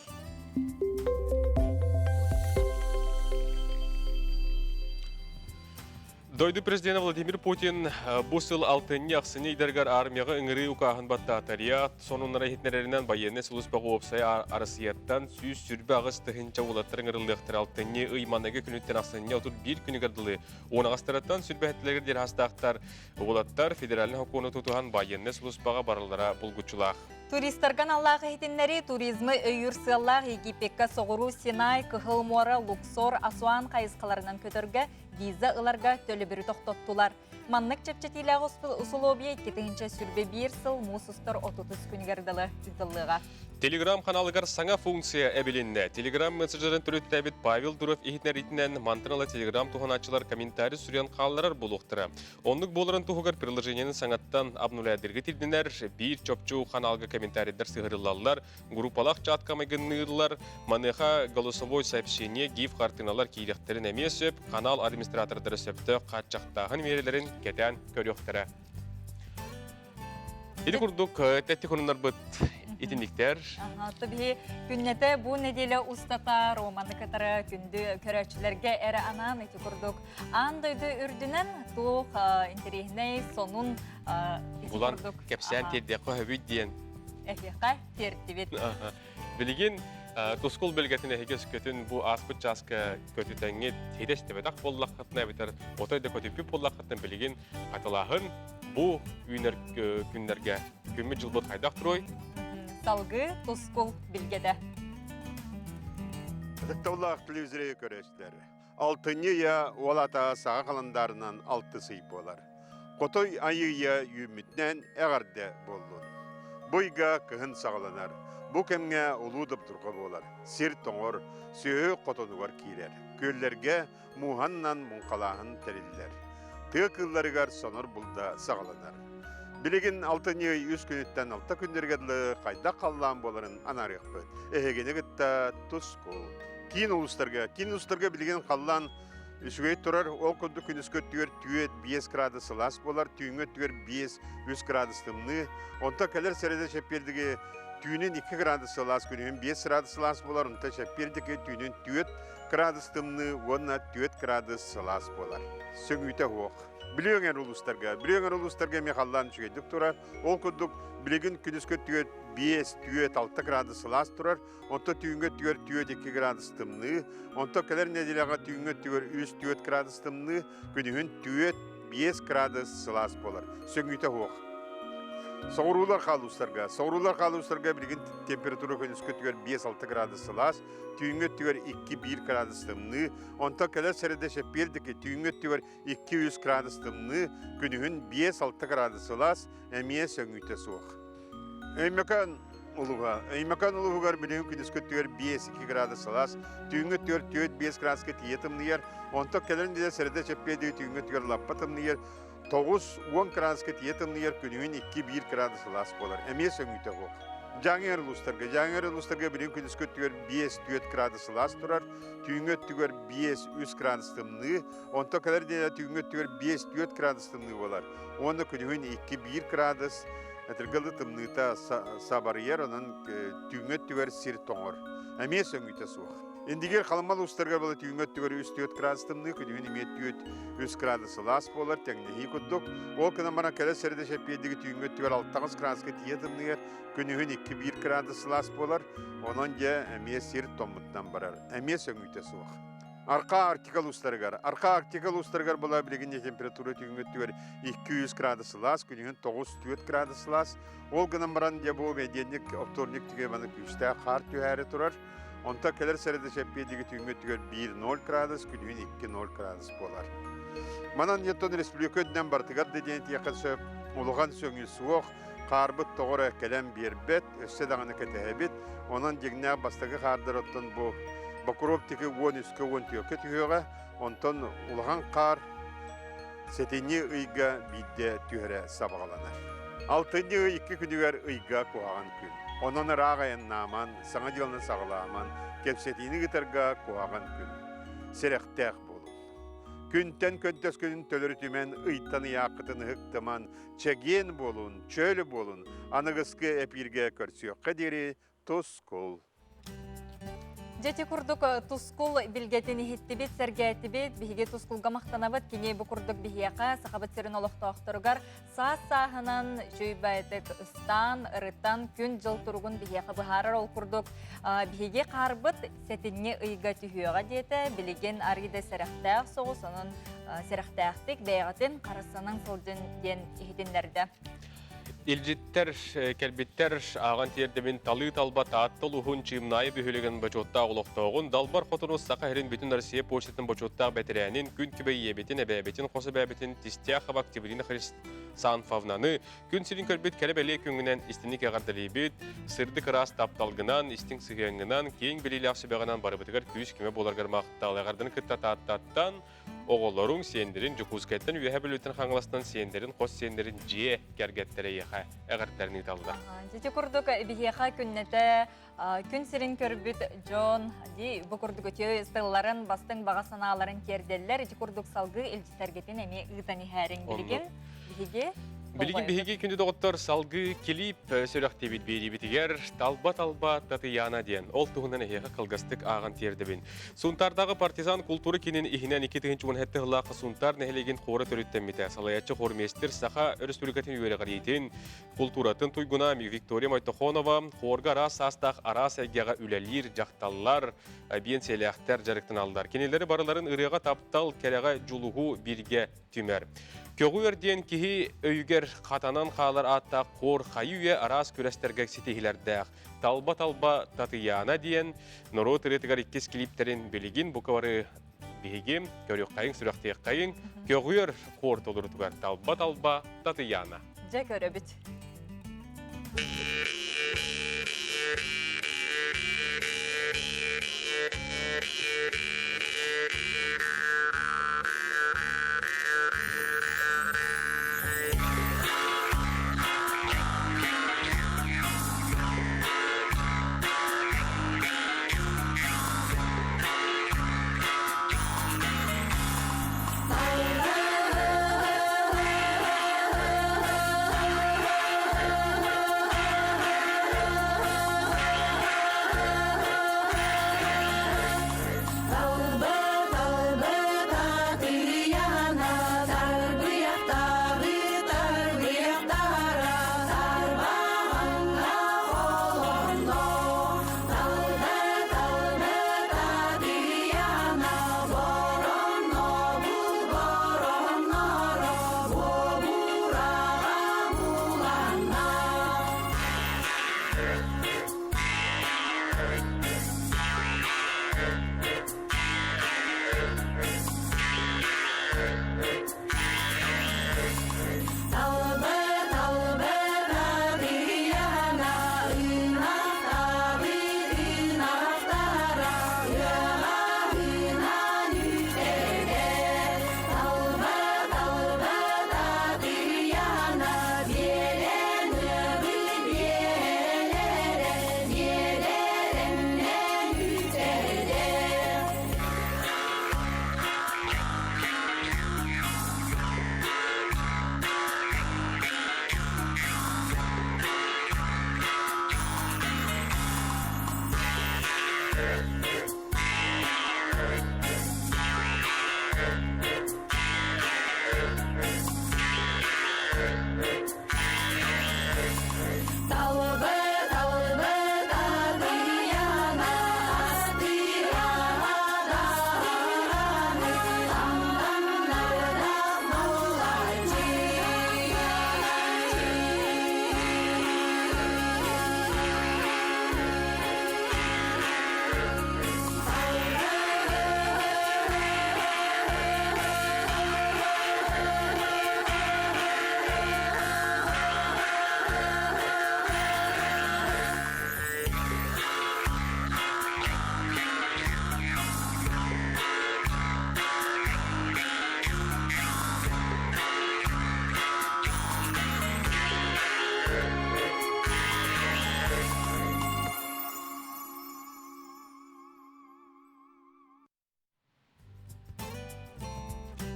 Дойду президенэ Владимир Путин бу сыл алтынньы-ахсынньы ыйдарыгар армияҕа ыҥырыы укааһын баттаата. РИА сонуннара иһитиннэрэринэн байыаннай сулууспаҕа уопсай Арасыйаттан 128 тыһыынча уолаттар ыҥырыллыахтара. Алтынньы ый маныгы күнүттэн ахсынньы 31 күнүгэр дылы уонаҕастарыттан сүрбэһэттилэригэр диэри хастаахтар уолаттар федеральнай сокуону тутуһан байыаннай сулууспаҕа бараллара булгуччулаах.
Туристарга аналлаах иһитиннэрии туризмы өйүүр сыаллаах Египекка соҕуруу Синай, Кыһыл муора, Луксор, Асуан хайысхаларынан көтөргө виза ыларга төлөбүрү тохтоттулар. Маннык чэпчэтиилээх усулуобуйа 2021 сыл муус устар 30 күнүгэр дылы ыытыллыаҕа.
Телеграм ханаалыгар саҥа функция эбилиннэ. Телеграм мессенджерин төрүттээбит Павел Дуров иһитиннэриитинэн мантан ыла Телеграм туһанааччылар комментарий суруйан хаалларар буолуохтара. Оннук буоларын туһугар приложениены саҥаттан обнулядырга тирдинэр, биир чопчу ханаалга комментарийдар сыһырыллаллар, группалаах чатка майгынныыллар, маныаха голосовой сообщение, гиф хартыыналар киириэхтэрин эмиэ сөп, канал администратордара сөптөөх хааччахтааһын миэрэлэрин кэтээн көрүөхтэрэ. Ити курдук тэттик хонуннарбыт итинниктэр.
Биһи күннэтэ бу неделя устата Романы кытары күндү көрөөччүлэргэ эрэ анаан ити курдук аан дойду үрдүнэн туох интэриэһинэй сонун
ити курдук кэпсээн тиэрдиэххэ сөбүй диэн
эһиэхэ тиэртибит.
Билигин тускул билгэтин эһиги өскөтүн бу ааспыт чааска көтүтэҥҥит хитэстибэтэх буоллаххытына эбэтэр отой да көтүппүт буоллаххытына билигин хатылааһын бу үүнэр күннэргэ күммүт дьылбыт хайдах туруой?
Салгыы тускул билгэтэ.
Ытыктабыллаах телевизоры көрөөччүлэр, алтынньы ыйа уол ата саха халандаарынан алтыс ый буолар. Хотой айыы үүммүтүнэн эҕэрдэ буоллун. Бу ыйга кыһын саҕаланар. Бу кэмҥэ улуу добдурҕа буолар. Сир тоҥор, сүөһү хотонугар киирэр. Күөллэргэ мууһаннан муҥхалааһын тэриллэр. Тыа кыылларыгар сонор булда саҕаланар. Билигин алтынньы ый үс күнүттэн алта күннэргэ дылы хайдах халлаан буоларын анаарыахпыт. Эһигини кытта тускул. Киин улуустарга, киин улуустарга билигин халлаан үчүгэй турар. Ол курдук күнүскү өттүгэр түөрт биэс градус сылаас буолар, түүҥҥү өттүгэр биэс үс градус тымныы. Онтон кэлэр сэрэдэ чэппиэрдиги түүнүн 2 градус сылаас, күнүһүн 5 градус сылаас буолар, онтон чэппиэрдики түүнүн 4 градус тымныы уонна 4 градус сылаас буолар. Сөҥүүтэ суох. Бүлүү эҥэр улуустарга, Бүлүү эҥэр улуустарга эмиэ халлаан үчүгэйдик турар. Ол курдук билигин күнүскү өттүгэр 5, 4, 6 градус сылаас турар. Онтон түүҥҥү өттүгэр 4-2 градус тымныы. Онтон кэлэр нэдиэлэҕэ түүҥҥү өттүгэр 3-4 градус тымныы, күнүһүн 4, 5 градус сылаас буолар. Сөҥүүтэ суох. Соҕуруулар хаалуустарга. Соҕуруулар хаалуустарга билигин температура күнүскү өттүгэр 5-6 градус сылаас, түүҥҥү өттүгэр 2-1 градус тымныы, онтон кэлэр сэрэдэ чэппиэрдики түүҥҥү өттүгэр 2-3 градус тымныы, күнүһүн 5-6 градус сылаас, эмиэ сөҥүүтэ суох. Өймөкөөн улууһа. Өймөкөөн улууһугар билигин күнүскү өттүгэр 5-2 градус сылаас, түүҥҥү өттүгэр 4-5 градуска тиийэ тымныйар, онтон кэлэр нэдиэлэ сэрэдэ чэппиэрдиги түүҥҥү өттүгэр лаппа тымныйар, 9-10 градуска тиийэ тымныйар, күнүһүн 2-1 градус сылаас буолар. Эмиэ сөҥүүтэ суох. Дьааҥы улуустарга. Дьааҥы улуустарга билигин күнүскү өттүгэр 5-4 градус сылаас турар, түүҥҥү өттүгэр 5-3 градус тымныы, онтон кэлэр нэдиэлэ түүҥҥү өттүгэр 5-4 градус тымныы буолар. Уонна күнүһүн 2-1 градус этэргэ тымныыта сабарыйар, онон түүҥҥү өттүгэр сир тоҥор. Эмиэ сөҥүүтэ суох. Индигир Халыма улуустарыгар буола түүҥҥү өттүгэр 3-4 градус тымныы, күнүһүн эмиэ 4-3 градус сылаас буолар, тэҥнэһии курдук. Ол гынан баран кэлэр сэрэдэ чэппиэрдиги түүҥҥү өттүгэр 6 градуска тиийэ тымныйар, күнүһүн 2-1 градус сылаас буолар. Онон дьэ эмиэ сир томмутунан барар. Эмиэ сөҥүүтэ суох. Арка Арктика улуустарыгар. Арка Арктика улуустарыгар була билигин температура түүҥҥү өттүгэр 200 градус сылаас, күнүһүн 9-4 градус сылаас. Ол гынан баран дьэ бу медианник, вторник түгэ маны күүстээх хаар түһээри турар. Онтон кэлэр сэрэдэ чэппиэдиги түүҥҥү өттүгэр 1-0 градус, күнүһүн 2-0 градус буолар. Манан еттон республика үрдүнэн барытыгар да диэн этиэххэ сөп, улахан сөҥүү суох, хаарбыт тоҕо эрэ кэлэн биэрбэт, өссө даҕаны кэтэһэбит. Онон дьиҥнээх бастакы хаардар оттон бу Бокуруоп тики 13-кэ 14-кэ түһүөҕэ, онтон улахан хаар сэтинньи ыйга биирдэ түһэрэ сабаҕаланар. Алтынньы ый икки күнүгэр ыйга куһаҕан күн. Онон ыраах айаннааман, саҥа дьыаланы саҕалааман, кэпсэтиини ыытарга куһаҕан күн. Сэрэхтээх буолуҥ. Күнтэн көнтөскүнүн төлөрүтүмэн, ыйтан ыйааххытын ыһыктыман, чэгиэн буолун, чөл буолун, аныгыскы эпииргэ көрсүөххэ диэри тускул.
Дьэти курдук тускул билгэтин иһиттибит, сэргээтибит, биһиги тускулга махтанабыт. Кини бу курдук биһиэхэ, Сахабыт сирин олохтоохторугар саас сааһынан үчүгэй ыстаан, ырытан, күн-дьыл туругун биһиэхэ быһаарар. Ол курдук биһиги хаарбыт сэтинньи ыйга түһүөҕэ диэтэ. Билигин арыый да сэрэхтээх соҕус, онон сэрэхтээхтик бэйэҕитин харыстанан сылдьын диэн иһитиннэрдэ.
Илдьиттэр, кэлбиттэр ааҕан тиэрдэмин талыы-талба Таатта улууһун Чыымнаайы бөһүөлэгин бочуоттаах олохтооҕун, Далбар Хотуну Саха сирин Бүтүн Россия почтатын бочуоттаах бэтэрээнин, күн күбэй ийэбитин, эбээбитин, хос эбээбитин Тистяхова Октябрина Хрисанфовнаны күн сирин көрбүт кэрэ-бэлиэ күҥҥүнэн истиҥник эҕэрдэлиибит, сырдык ыраас тапталгынан, истиҥ сыһыаҥҥынан, киэҥ билиилээх сүбэҕинэн барыбытыгар күүс-көмө буоларгар махтал. Эҕэрдэни кытта Тааттаттан Оҕолоруҥ, сиэннэрин Дьокуускайтан Үөһээ Бүлүүттэн Хаҥаластан сиэннэрин, хос сиэннэрин дьиэ кэргэттэрэ эйиэхэ эҕэрдэлэрин ыыталлар.
Ити курдук биһиэхэ күннэтэ күн сирин көрбүт дьон ди бу курдук үтүө тылларын, бастыҥ баҕа санааларын тиэрдэллэр. Ити курдук салгыы илдьитэргитин эмиэ ыытан иһээриҥ билигин. Биһиги
Билигин биһиги күндү доҕоттор салгыы клип сүрэхтиибит биэриибитигэр Талба-талба Татьяна диэн. Ол туһунан эһиэхэ кылгастык ааҕан тиэрдэбин. Сунтаардааҕы партизан култуура киинин иһинэн 2017 сыллаахха Сунтаар нэһилиэгин хора төрүттэммитэ. Салайааччы хормейстер Саха Өрөспүүбүлүкэтин үөрэҕириитин, култууратын туйгуна Виктория Мойтохонова хорга араас саастаах араас эйгэҕэ үлэлиир дьахталлар, биэнсийэлээхтэр дьарыктаналлар. Кинилэри барыларын ырыаҕа таптал, кэрэҕэ дьулуһуу бииргэ түмэр. Көҕүөр диэн киһи өйүгэр хатанан хаалар ааттаах хор хайы-үйэ араас күрэстэргэ ситиһилэрдээх. Талба-талба Татыйаана диэн норуот ырыатыгар иккис клиптэрин билигин бука бары биһиги көрүөххэйиҥ, сүрэхтиэххэйиҥ көҕүөр хор толорутугар Талба-талба Татыйаана.
Дьэ көрөбүт.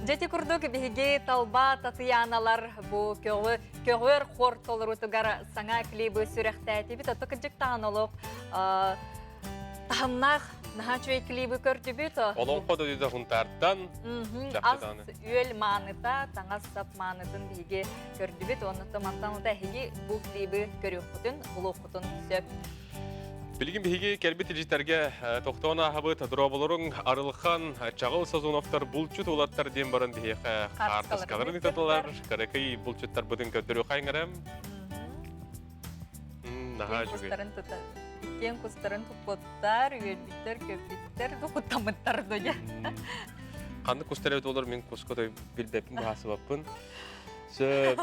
Дьэти курдук биһиги талба Татьяналар бу көҕү көҕүөр хор толорутугар саҥа клибы сүрэхтээтибит. Ото кырдьыктаан олох таһымнаах Наһаа үчүгэй клибы көрдүбүт.
Олоҥхо дойдута Хунтаартан.
Ас үөл мааныта, таҥас сап маанытын биһиги көрдүбүт. Оннуттан мантан ута эһиги бу клибы көрүөххүтүн, булуоххутун сөп.
Билигин биһиги кэлбит илдьиттэргэ тохтоон ааһабыт дроболоруҥ Арылхан, Чаҕыл Сазоновтар булчут уолаттар диэн баран биһиэхэ хаартыскаларын ыыталар. Кыракый булчуттарбытын көрдөрүөх айҥарам. Наһаа үчүгэй.
Иккиэн кустарын туппуттар, үөрбүттэр, көппүттэр, куттаммыттар дойа.
Ханнык кустар эбит олор мин куска той билбэппин баһасыбаппын. Сөп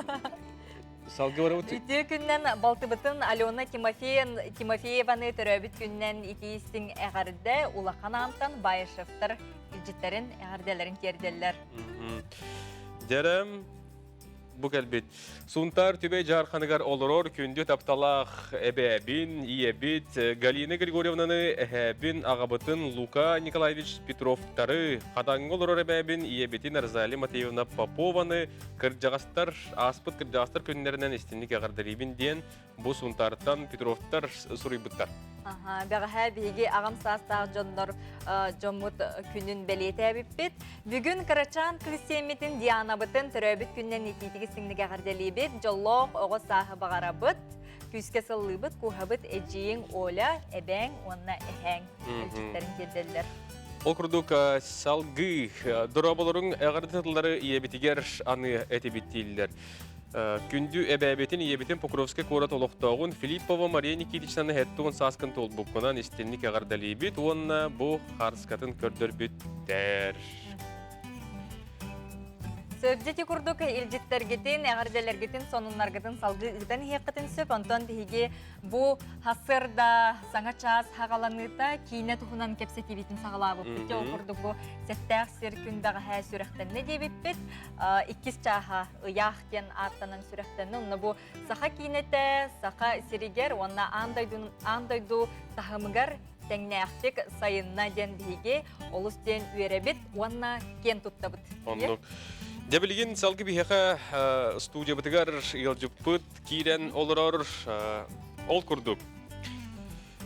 салгы барабыт.
Үтүө күннэн балтыбытын Алена Тимофееваны төрөөбүт күннэн итии-истиҥ эҕэрдэ улахан аантан Баишевтар илдьиттэрин эҕэрдэлэрин тиэрдэллэр.
Дьэрэм Бу кэлбит. Сунтаар Түбэй Дьаарханыгар олорор күндү тапталаах эбээбин, ийэбит Галина Григорьевнаны, эһээбин, аҕабытын Лука Николаевич Петровтары, Хатаҥҥа олорор эбээбин, ийэбитин Розалия Матвеевна Попованы кырдьаҕастар, ааспыт кырдьаҕастар күннэринэн истинник эҕэрдэлиибин диэн Бу Сунтаартан Петровтар суруйбуттар.
Аха, бэҕэһээ биһиги аҕам саастаах дьоннор дьоммут күнүн бэлиэтээбиппит. Бүгүн кырачаан кыыс сиэммитин Дианабытын төрөөбүт күнүнэн итиитиги сиҥник эҕэрдэлиибит. Дьоллоох оҕо сааһы баҕарабыт. Күүскэ сыллыыбыт, кууһабыт эдьиийиҥ Оля, эбээҥ уонна эһээҥ илдьиттэрин тиэрдэллэр.
Ол курдук салгыы дорооболоруҥ эҕэрдэ тыллары ийэбитигэр аны этибит дииллэр. Күндү эбээбитин, ийэбитин Покровскай куорат олохтооҕун Филиппова Мария Никитичнаны 70 сааскын туолбуккунан истинник эҕэрдэлиибит уонна бу хаарыскатын көрдөрбүттэр.
Сөбдьити курдук илдьиттэргитин, эҕэрдэлэргитин, сонуннаргытын салгыы ыытан иһиэххитин сөп. Онтон биһиги бу сарсыарда саҥа чаас хаҕаланыыта киинэ туһунан кэпсэтиибитин саҕалаабыппыт. Ол курдук бу сэттээх сир күн бэҕэһээ сүрэхтэннэ диэбиппит. Иккис чааһа ыйаах диэн ааттанан сүрэхтэннэ. Онно бу саха киинэтэ саха сиригэр уонна аан дойду, аан дойду таһымыгар тэҥнээхтик сайынна диэн биһиги олус диэн үөрэбит уонна киэн туттабыт.
Оннук. Дьэ билигин салгы биһиэхэ студиябытыгар ыалдьыппыт киирэн олорор ол курдук.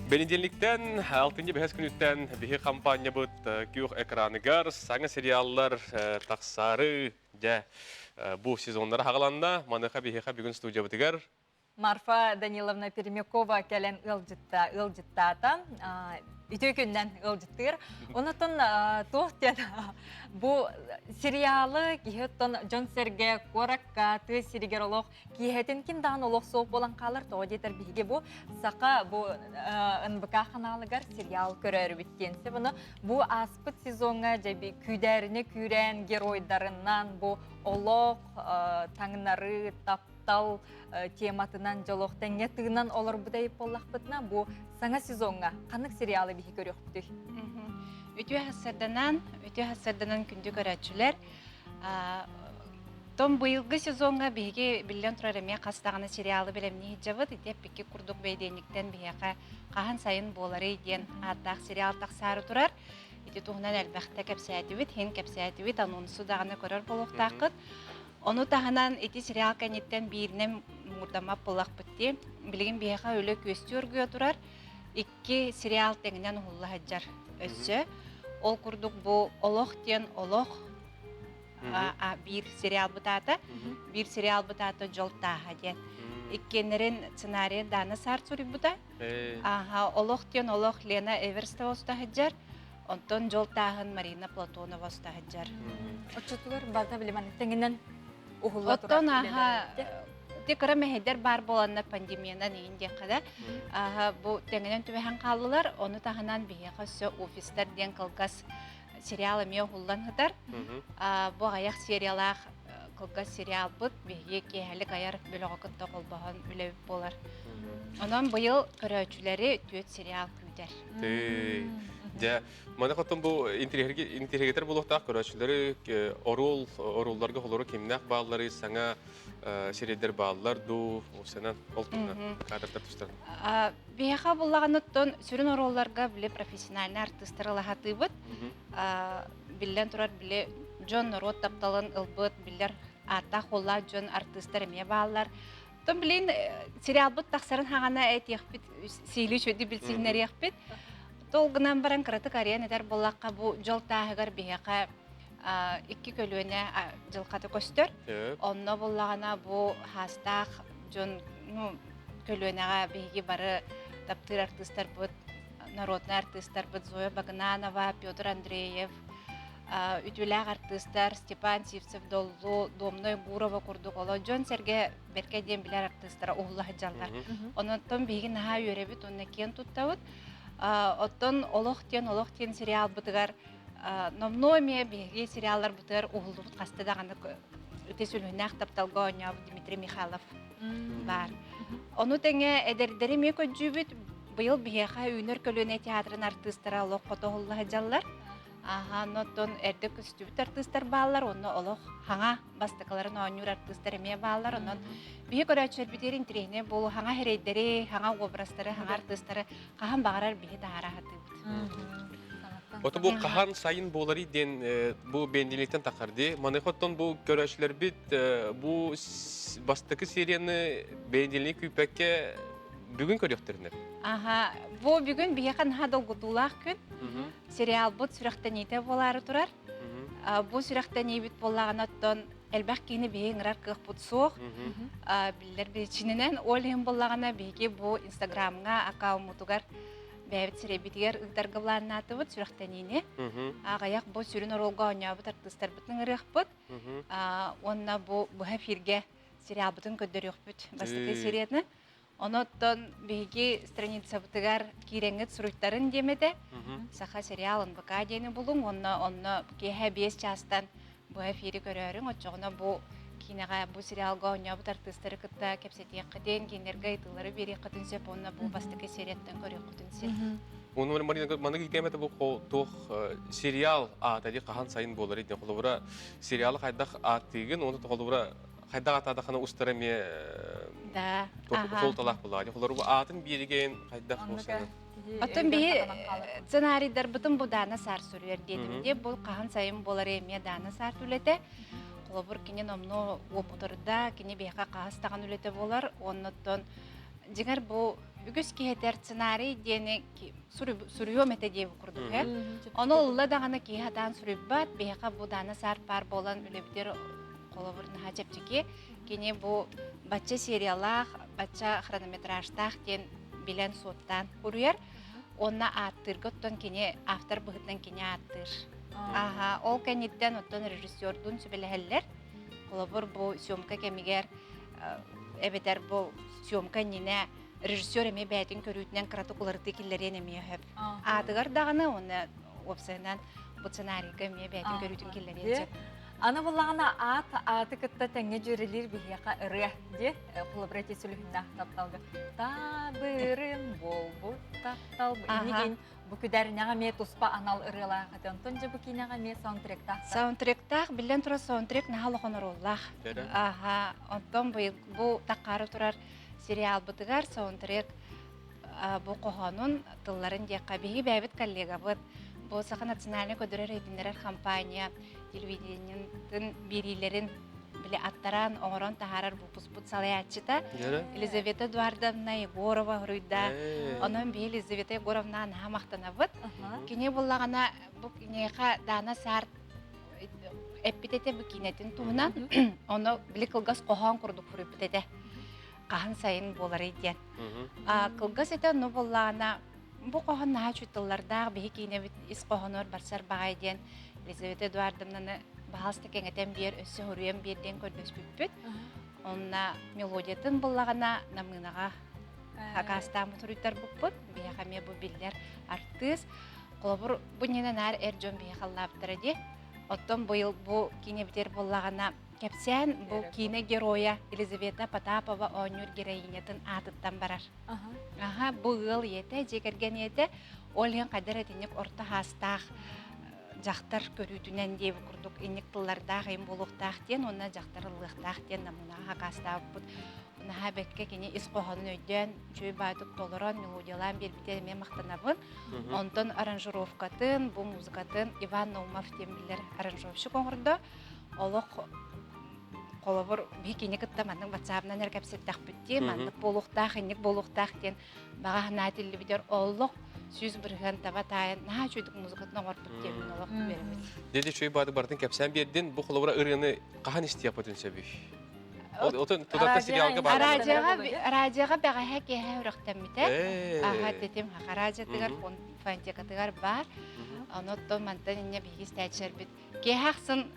Бэнидиэнньиктэн, алтынньы бэһис күнүттэн биһи хампаанньабыт күөх экраныгар саҥа сериаллар тахсаары Дьэ, бу сезоннара хаҕаланна. Маныаха биһиэхэ бүгүн студиябытыгар
Марфа Даниловна Пермякова кэлэн ыалдьытта, ыалдьыттаата. Үтүө күннэн ыалдьыттыыр. Онотон туох диэн бу сериалы киһи оттон дьон-сэргэ куоракка, тыа сиригэр олох киэһэтин ким даҕаны олох суох буолан хаалар. Тоҕо диэтэр биһиги бу саха бу НБК ханаалыгар сериал көрөөрүбүт диэн. Бұны бу ааспыт сезоҥҥа дьэби күүдээрине күүрээн геройдарынан бу олох, таҥнары, таптал тематынан дьолох тэҥҥэ тыынан олорбут эйип буоллахпытына бу саҥа сезоҥҥа ханнык сериалы биһи көрүөхпүтүй?
Үтүө хассарданан, үтүө хассарданан күндү көрөөччүлэр. Том быйылгы сезоҥҥа биһиги биллэн турар эмиэ хас даҕаны сериалы бэлэмнии сылдьабыт. Ити эппикки курдук бэйдиэнньиктэн биһиэхэ хаһан сайын буоларый диэн ааттаах сериал тахсаары турар. Ити туһунан элбэхтэ кэпсээтибит, иһин кэпсээтибит, анонсу даҕаны көрөр буолуохтааххыт. Ону таһынан ити сериал кэнниттэн бииринэн муҥурдаммат буоллахпыт дии. Билигин биһиэхэ үлэ күөстүү оргуйа турар. Икки сериал тэҥинэн уһулла сылдьар өссө. Ол курдук бу Олох диэн олох биир сериалбыт аата, биир сериалбыт аата Дьол тааһа диэн. Иккиэннэрин сценарийы Дана Саар суруйбута. Аха, Олох диэн олох Лена Эверстова уста сылдьар. Онтон Дьол тааһын Марина Платонова уста сылдьар.
Оччотугар барыта билиман тэҥинэн уһулла турар.
Оттон аха ти кыра мэһэйдэр баар буоланнар пандемиянан иин диэххэ да аха бу тэҥинэн түбэһэн хааллылар. Ону таһынан биһиэхэ өссө офистар диэн кылгас сериал эмиэ уһуллан сытар. Бу аҕыйах сериялаах кылгас сериалбыт биһиги киэһэлик айар бөлөҕү кытта холбоһон үлэбит буолар. Онон быйыл көрөөччүлэри түөрт сериал күүтэр.
Дьэ, маны хотон бу интириэһиргитэр буолуохтаах көрөөччүлэри оруол оруолларга холору кимнээх бааллары саҥа сирэйдэр бааллар дуу, сэнэн ол туһунан кадрдар тустар.
Биһиэхэ буллаҕыныттан сүрүн оруолларга били профессиональный артыыстары ылаһатыыбыт. Биллэн турар, били дьон норуот тапталын ылбыт, биллэр ааттаах-уоллаах дьон артыыстар эмиэ бааллар. Оттон билин сериалбыт тахсарын хаҕана этиэхпит, сиилии үчүгэйдик билсиһиннэриэхпит. Тол гынан баран кыратык арыйан этэр буоллахха бу дьол тааһыгар биһиэхэ икки көлүөнэ дьылхата көстөр. Онно буллаҕына бу хаастаах дьон ну, көлүөнэҕэ биһиги бары таптыыр артыыстарбыт, народнай артыыстарбыт Зоя Багынанова, Петр Андреев, үтүөлээх артыыстар Степан Сивцев-Доллу, Домной Гурова курдук оло дьон-сэргэ бэркэ диэн билэр артыыстара уһулла сылдьаллар. Онон биһиги наһаа үөрэбит уонна киэн туттабыт. Оттон Олох диэн Олох диэн сериалбытыгар номнуо эмиэ биһиги сериалларбытыгар уһуллубут хаста даҕаны ити сүлүһүннээх тапталга оонньообут Дмитрий Михайлов баар. Ону тэҥэ эдэрдэри эмиэ көрдүүбүт. Быйыл биһиэхэ Үүнэр көлүөнэ театрын артыыстара олох хото уһулла сылдьаллар. Аха, онтон эрдэ көстүбүт артыыстар бааллар, онно олох хаҥа бастакыларын оонньуур артыыстар эмиэ бааллар. Онон биһи көрөөччүлэрбитигэр интэриэһинэй буолуу хаҥа эрэйдэри, хаҥа образтары, хаҥа артыыстары хаһан баҕарар биһи таһаара сатыыбыт.
Ото бу хаһан сайын буоларый диэн бу бэндиликтен тахар ди. Маныха оттон бу көрөөччүлэрбит бу бастакы серияны бэндилини күүппэккэ бүгүн көрүөхтэринэ.
Аха, бу бүгүн биһиэхэ наһаа долгутуулаах күн. Сериалбыт сүрэхтэниитэ буолаары турар. Бу сүрэхтэниибит буоллаҕына оттон элбэх киһини биһиги ыҥырар кыахпыт суох. Биллэр причинэнэн ол иһин буоллаҕына биһиги бу Инстаграмҥа аккауммутугар бэйэбит сирэйбитигэр ыытарга былааннаатыбыт сүрэхтэниини. Аҕыйах бу сүрүн оруолга оонньообут артыыстарбытын ыҥырыахпыт. Уонна бу быһа эфиргэ сериалбытын көрдөрүөхпүт бастакы серияны. Онон биһиги страницабытыгар киирэҥҥит суруйтарын диэм этэ. Саха сериал НБК диэни булуҥ уонна онно киэһэ 5 чаастан бу эфири көрөөрүҥ. Оччоҕуна бу киинэҕэ, бу сериалга оонньообут артыыстары кытта кэпсэтиэххитин, кинилэргэ ыйытыылары биэриэххитин сөп уонна бу бастакы серияттан көрүөххүтүн син.
Уну маннык ыйтыам этэ бу туох сериал аата дии хаһан сайын буолар диэн холобура сериалы хайдах ааттыыгын уонна холобура хайдах атаадахана устара эмиэ
Да.
суолталаах буоллаҕа. Холобура аатын биэригэн хайдах буолсаны.
Оттон биһи сценарийдарбытын бу Даана Саар суруйар диэтим дии. Бу хаһан сайын буолар эмиэ Даана Саар үлэтэ. Холобур кини номнуо уопутурда, кини биһиэхэ хаһыс даҕаны үлэтэ буолар. Оннуттан дьиҥэр бу үгүс киһи этэр сценарий диэни суруйуом этэ диэбит курдук ээ. Ону ылла даҕаны киһи сатаан суруйбат. Биһиэхэ бу Даана Саар паар буолан үлэбитигэр холобур наһаа чэпчэки. Кини бу бачча сериялаах, бачча хронометражтаах диэн билэн суоттаан уруйар. Уонна ааттыырга оттон кини автор быһыытынан кини ааттыыр. Аха, ол кэнниттэн оттон режиссердуун сүбэлэһэллэр. Холобур, бу съемка кэмигэр эбэтэр бу съемка иннинэ режиссер эмиэ бэйэтин көрүүтүнэн кыратык уларытыы киллэриэн эмиэ сөп. Аатыгар даҕаны уонна уопсайынан бу сценарийга эмиэ бэйэтин көрүүтүн киллэриэн сөп.
Аны буллаҕына аат ааты кытта тэҥҥэ дьүөрэлиир биһиэхэ ырыа диэ холобура ити сүлүһүннээх тапталга таабырын буолбут таптал иннигин бу күдэринэҕэ эмиэ туспа анал ырыалаах этэ онтон дьэ бу киинэҕэ эмиэ саундтректаах
саундтректаах биллэн турар саундтрек наһаа улахан оруоллаах аха онтон бу таккаары турар сериалбытыгар саундтрек бу хоһоонун тылларын диэххэ биһиги бэйэбит коллегабыт бу Саха национальнай көдөрөр иһитиннэрэр компания телевидениетын биэриилэрин били аттаран оҥорон таһаарар выпускпут салайааччыта Елизавета Эдуардовна Егорова хоруйда. Онон биһи Елизавета Егоровна наһаа махтанабыт. Кини буллаҕына бу киниэхэ Дана Сарт эппит этэ бу киинэтин туһунан. Ону били кылгас хоһоон курдук суруйбут этэ. Хаһан сайын буоларый диэн. Кылгас этэ онно буоллаҕына бу хоһоон наһаа үчүгэй тыллардаах биһи киинэбит ис хоһоонугар барсар баҕай диэн Елизавета Эдуардовнаны баһаалыста кэҥэтэн биэр, өссө хоруйан биэр диэн көрдөспүппүт. Онно мелодиятын буллаҕына Намыынаҕа акаастааммыт суруйтарбыппыт. Биһиэхэ эмиэ бу биллэр артыыс. Холобур, бу иннинэ наар эр дьон биһиэхэ аллаабыттара дии. Оттон быйыл бу киинэбитигэр буоллаҕына кэпсээн бу киинэ геройа Елизавета Потапова оонньуур героинятын аатыттан барар. Аха, бу ыал ийэтэ, дьиэ кэргэн ийэтэ, ол иһин хайдар этинник орто хаастаах дьахтар көрүүтүнэн диэбит курдук инник тыллардаах им буолуохтаах диэн уонна дьахтар ыллыахтаах диэн намынаҕа хакаастаабыппыт. Наһаа бэккэ кини ис хоһоонун өйдөөн, үчүгэй баайдык толорон, мелодиялаан биэрбитэ эмиэ махтанабын. Онтон аранжировкатын, бу музыкатын Иван Наумов диэн биллэр аранжировщик оҥордо. Олох холобур биһи кини кытта маннык ватсабынан эрэ кэпсэттэхпит дии, маннык буолуохтаах, инник буолуохтаах диэн баҕа санаа этиллибитэр олох 100% таба таайан наһаа үчүгүйдүк музыкатын оҥорбут диэммин олох үөрэбит.
Деди үчүгэй баады бартын кэпсээн биэрдин, бу холобура ырыаны хаһан истиэхпитин сөбүй? Отон тутатта сериалга бар.
Радиоға радиоға бэҕэһээ киэһэ үрөхтэммитэ. Аха тетим хаха радиотыгар фонтекатыгар бар. Ону оттон мантан инне биһиги истээччилэрбит киэһэ ахсын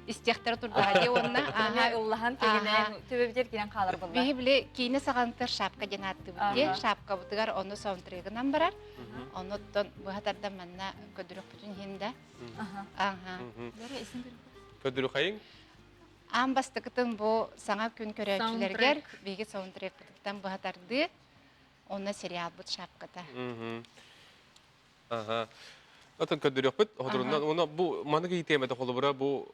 истиэхтэрэ турдаҕа дии уонна
аха ыллаһан кигинэн төбөбүтэр кирэн хаалар буолла.
Биһи били киинэ саҕантыр шапка диэн ааттыыбыт дии. Шапкабытыгар ону саундтрегынан барар. Ону оттон быһа тардан манна көдүрүкпүтүн иһин да. Аха.
Көдүрүхайың?
Аан бастакытын бу саҥа күн көрөөччүлэригэр биһиги саундтрекпытыттан быһа тардыы, онно сериалбыт шапката.
Аха. Отон көрдөрүөхпүт хотурунан уонна бу маннык ыйытыам этэ холобура бу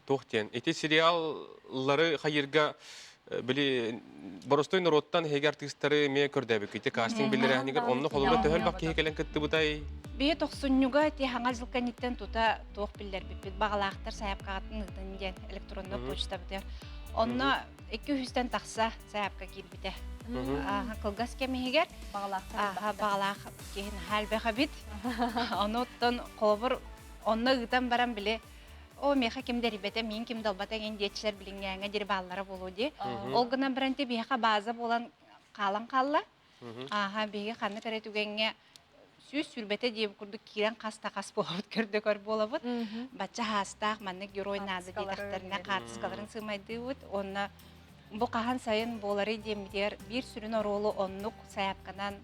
туох диэн ити сериаллары хайырга били боростой норуоттан эһиги артыыстары эмиэ көрдөөбүккүт ити кастинг биллэрээһинигэр онно холобура төһө элбэх киһи кэлэн кыттыбытай
Биһи тохсунньуга ити хаҥа жыл кэнниттэн тута туох биллэрбиппит баҕалаахтар сайаапкаҕытын ыытын диэн электроннай почтабытыгар. Онно 200-тэн тахса сайаапка киирбитэ. Кылгас кэм иһигэр баҕалаах киһи наһаа элбэх эбит. Ону оттон холобур онно ыытан баран били о миэхэ ким дэрибэтэ, миин ким далбата эҥин диэччилэр билиҥҥээҥҥэ диэри бааллара буолуо дии. Ол гынан баран ти биһиэхэ бааза буолан хаалан хаалла. Ааха биһиги ханнык эрэ түгэҥҥэ 120 диэбит курдук киирэн хас да хас буолабыт көрдө көр буолабыт. Бачча хаастаах маннык герой наада диэтэхтэринэ хаартыскаларын сыымайдыыбыт уонна бу хаһан сайын буоларый диэммитигэр биир сүрүн оруолу оннук сайаапканан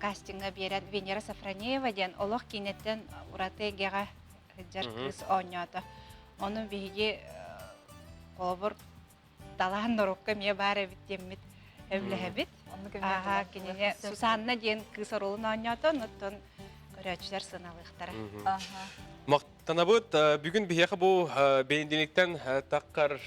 кастиҥҥа биэрэн Венера Сафронеева диэн олох киинэттэн ураты эйгэҕэ сылдьар кыыс оонньоото. Ону биһиги холобур талаан норуокка эмиэ баар эбит диэммит эбилэһэбит. Ааха кинини Сусанна диэн кыыс оруолун оонньоото, оттон көрөөччүлэр сыаналыахтара.
Махтанабыт. Бүгүн биһиэхэ бу бэнидиэнниктэн таххар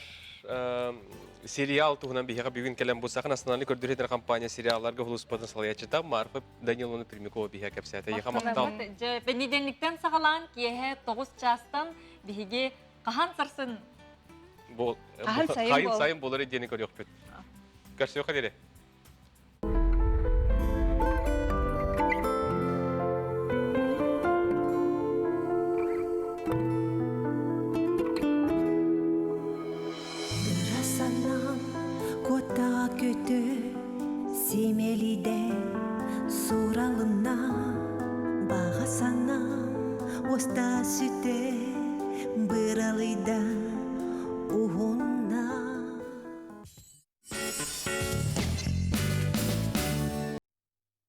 сериал туһунан биһиэхэ бүгүн кэлэн бу Саха национальнай көрдөрүү компания сериалларга улууспатын салайааччыта Марфа Даниловна Пермякова биһиэхэ кэпсээтэ. Эйиэхэ махтал.
Дьэ, бэнидиэнниктэн саҕалаан киэһэ 9 чаастан биһиги хаһан сарсын
Хаһан сайын сайын буолар диэни көрүөхпүт. Көрсүөххэ диэри.
Санаам куота көтө симэлийдэ суралынна баҕа санаам уоста сүтэ быралыйда.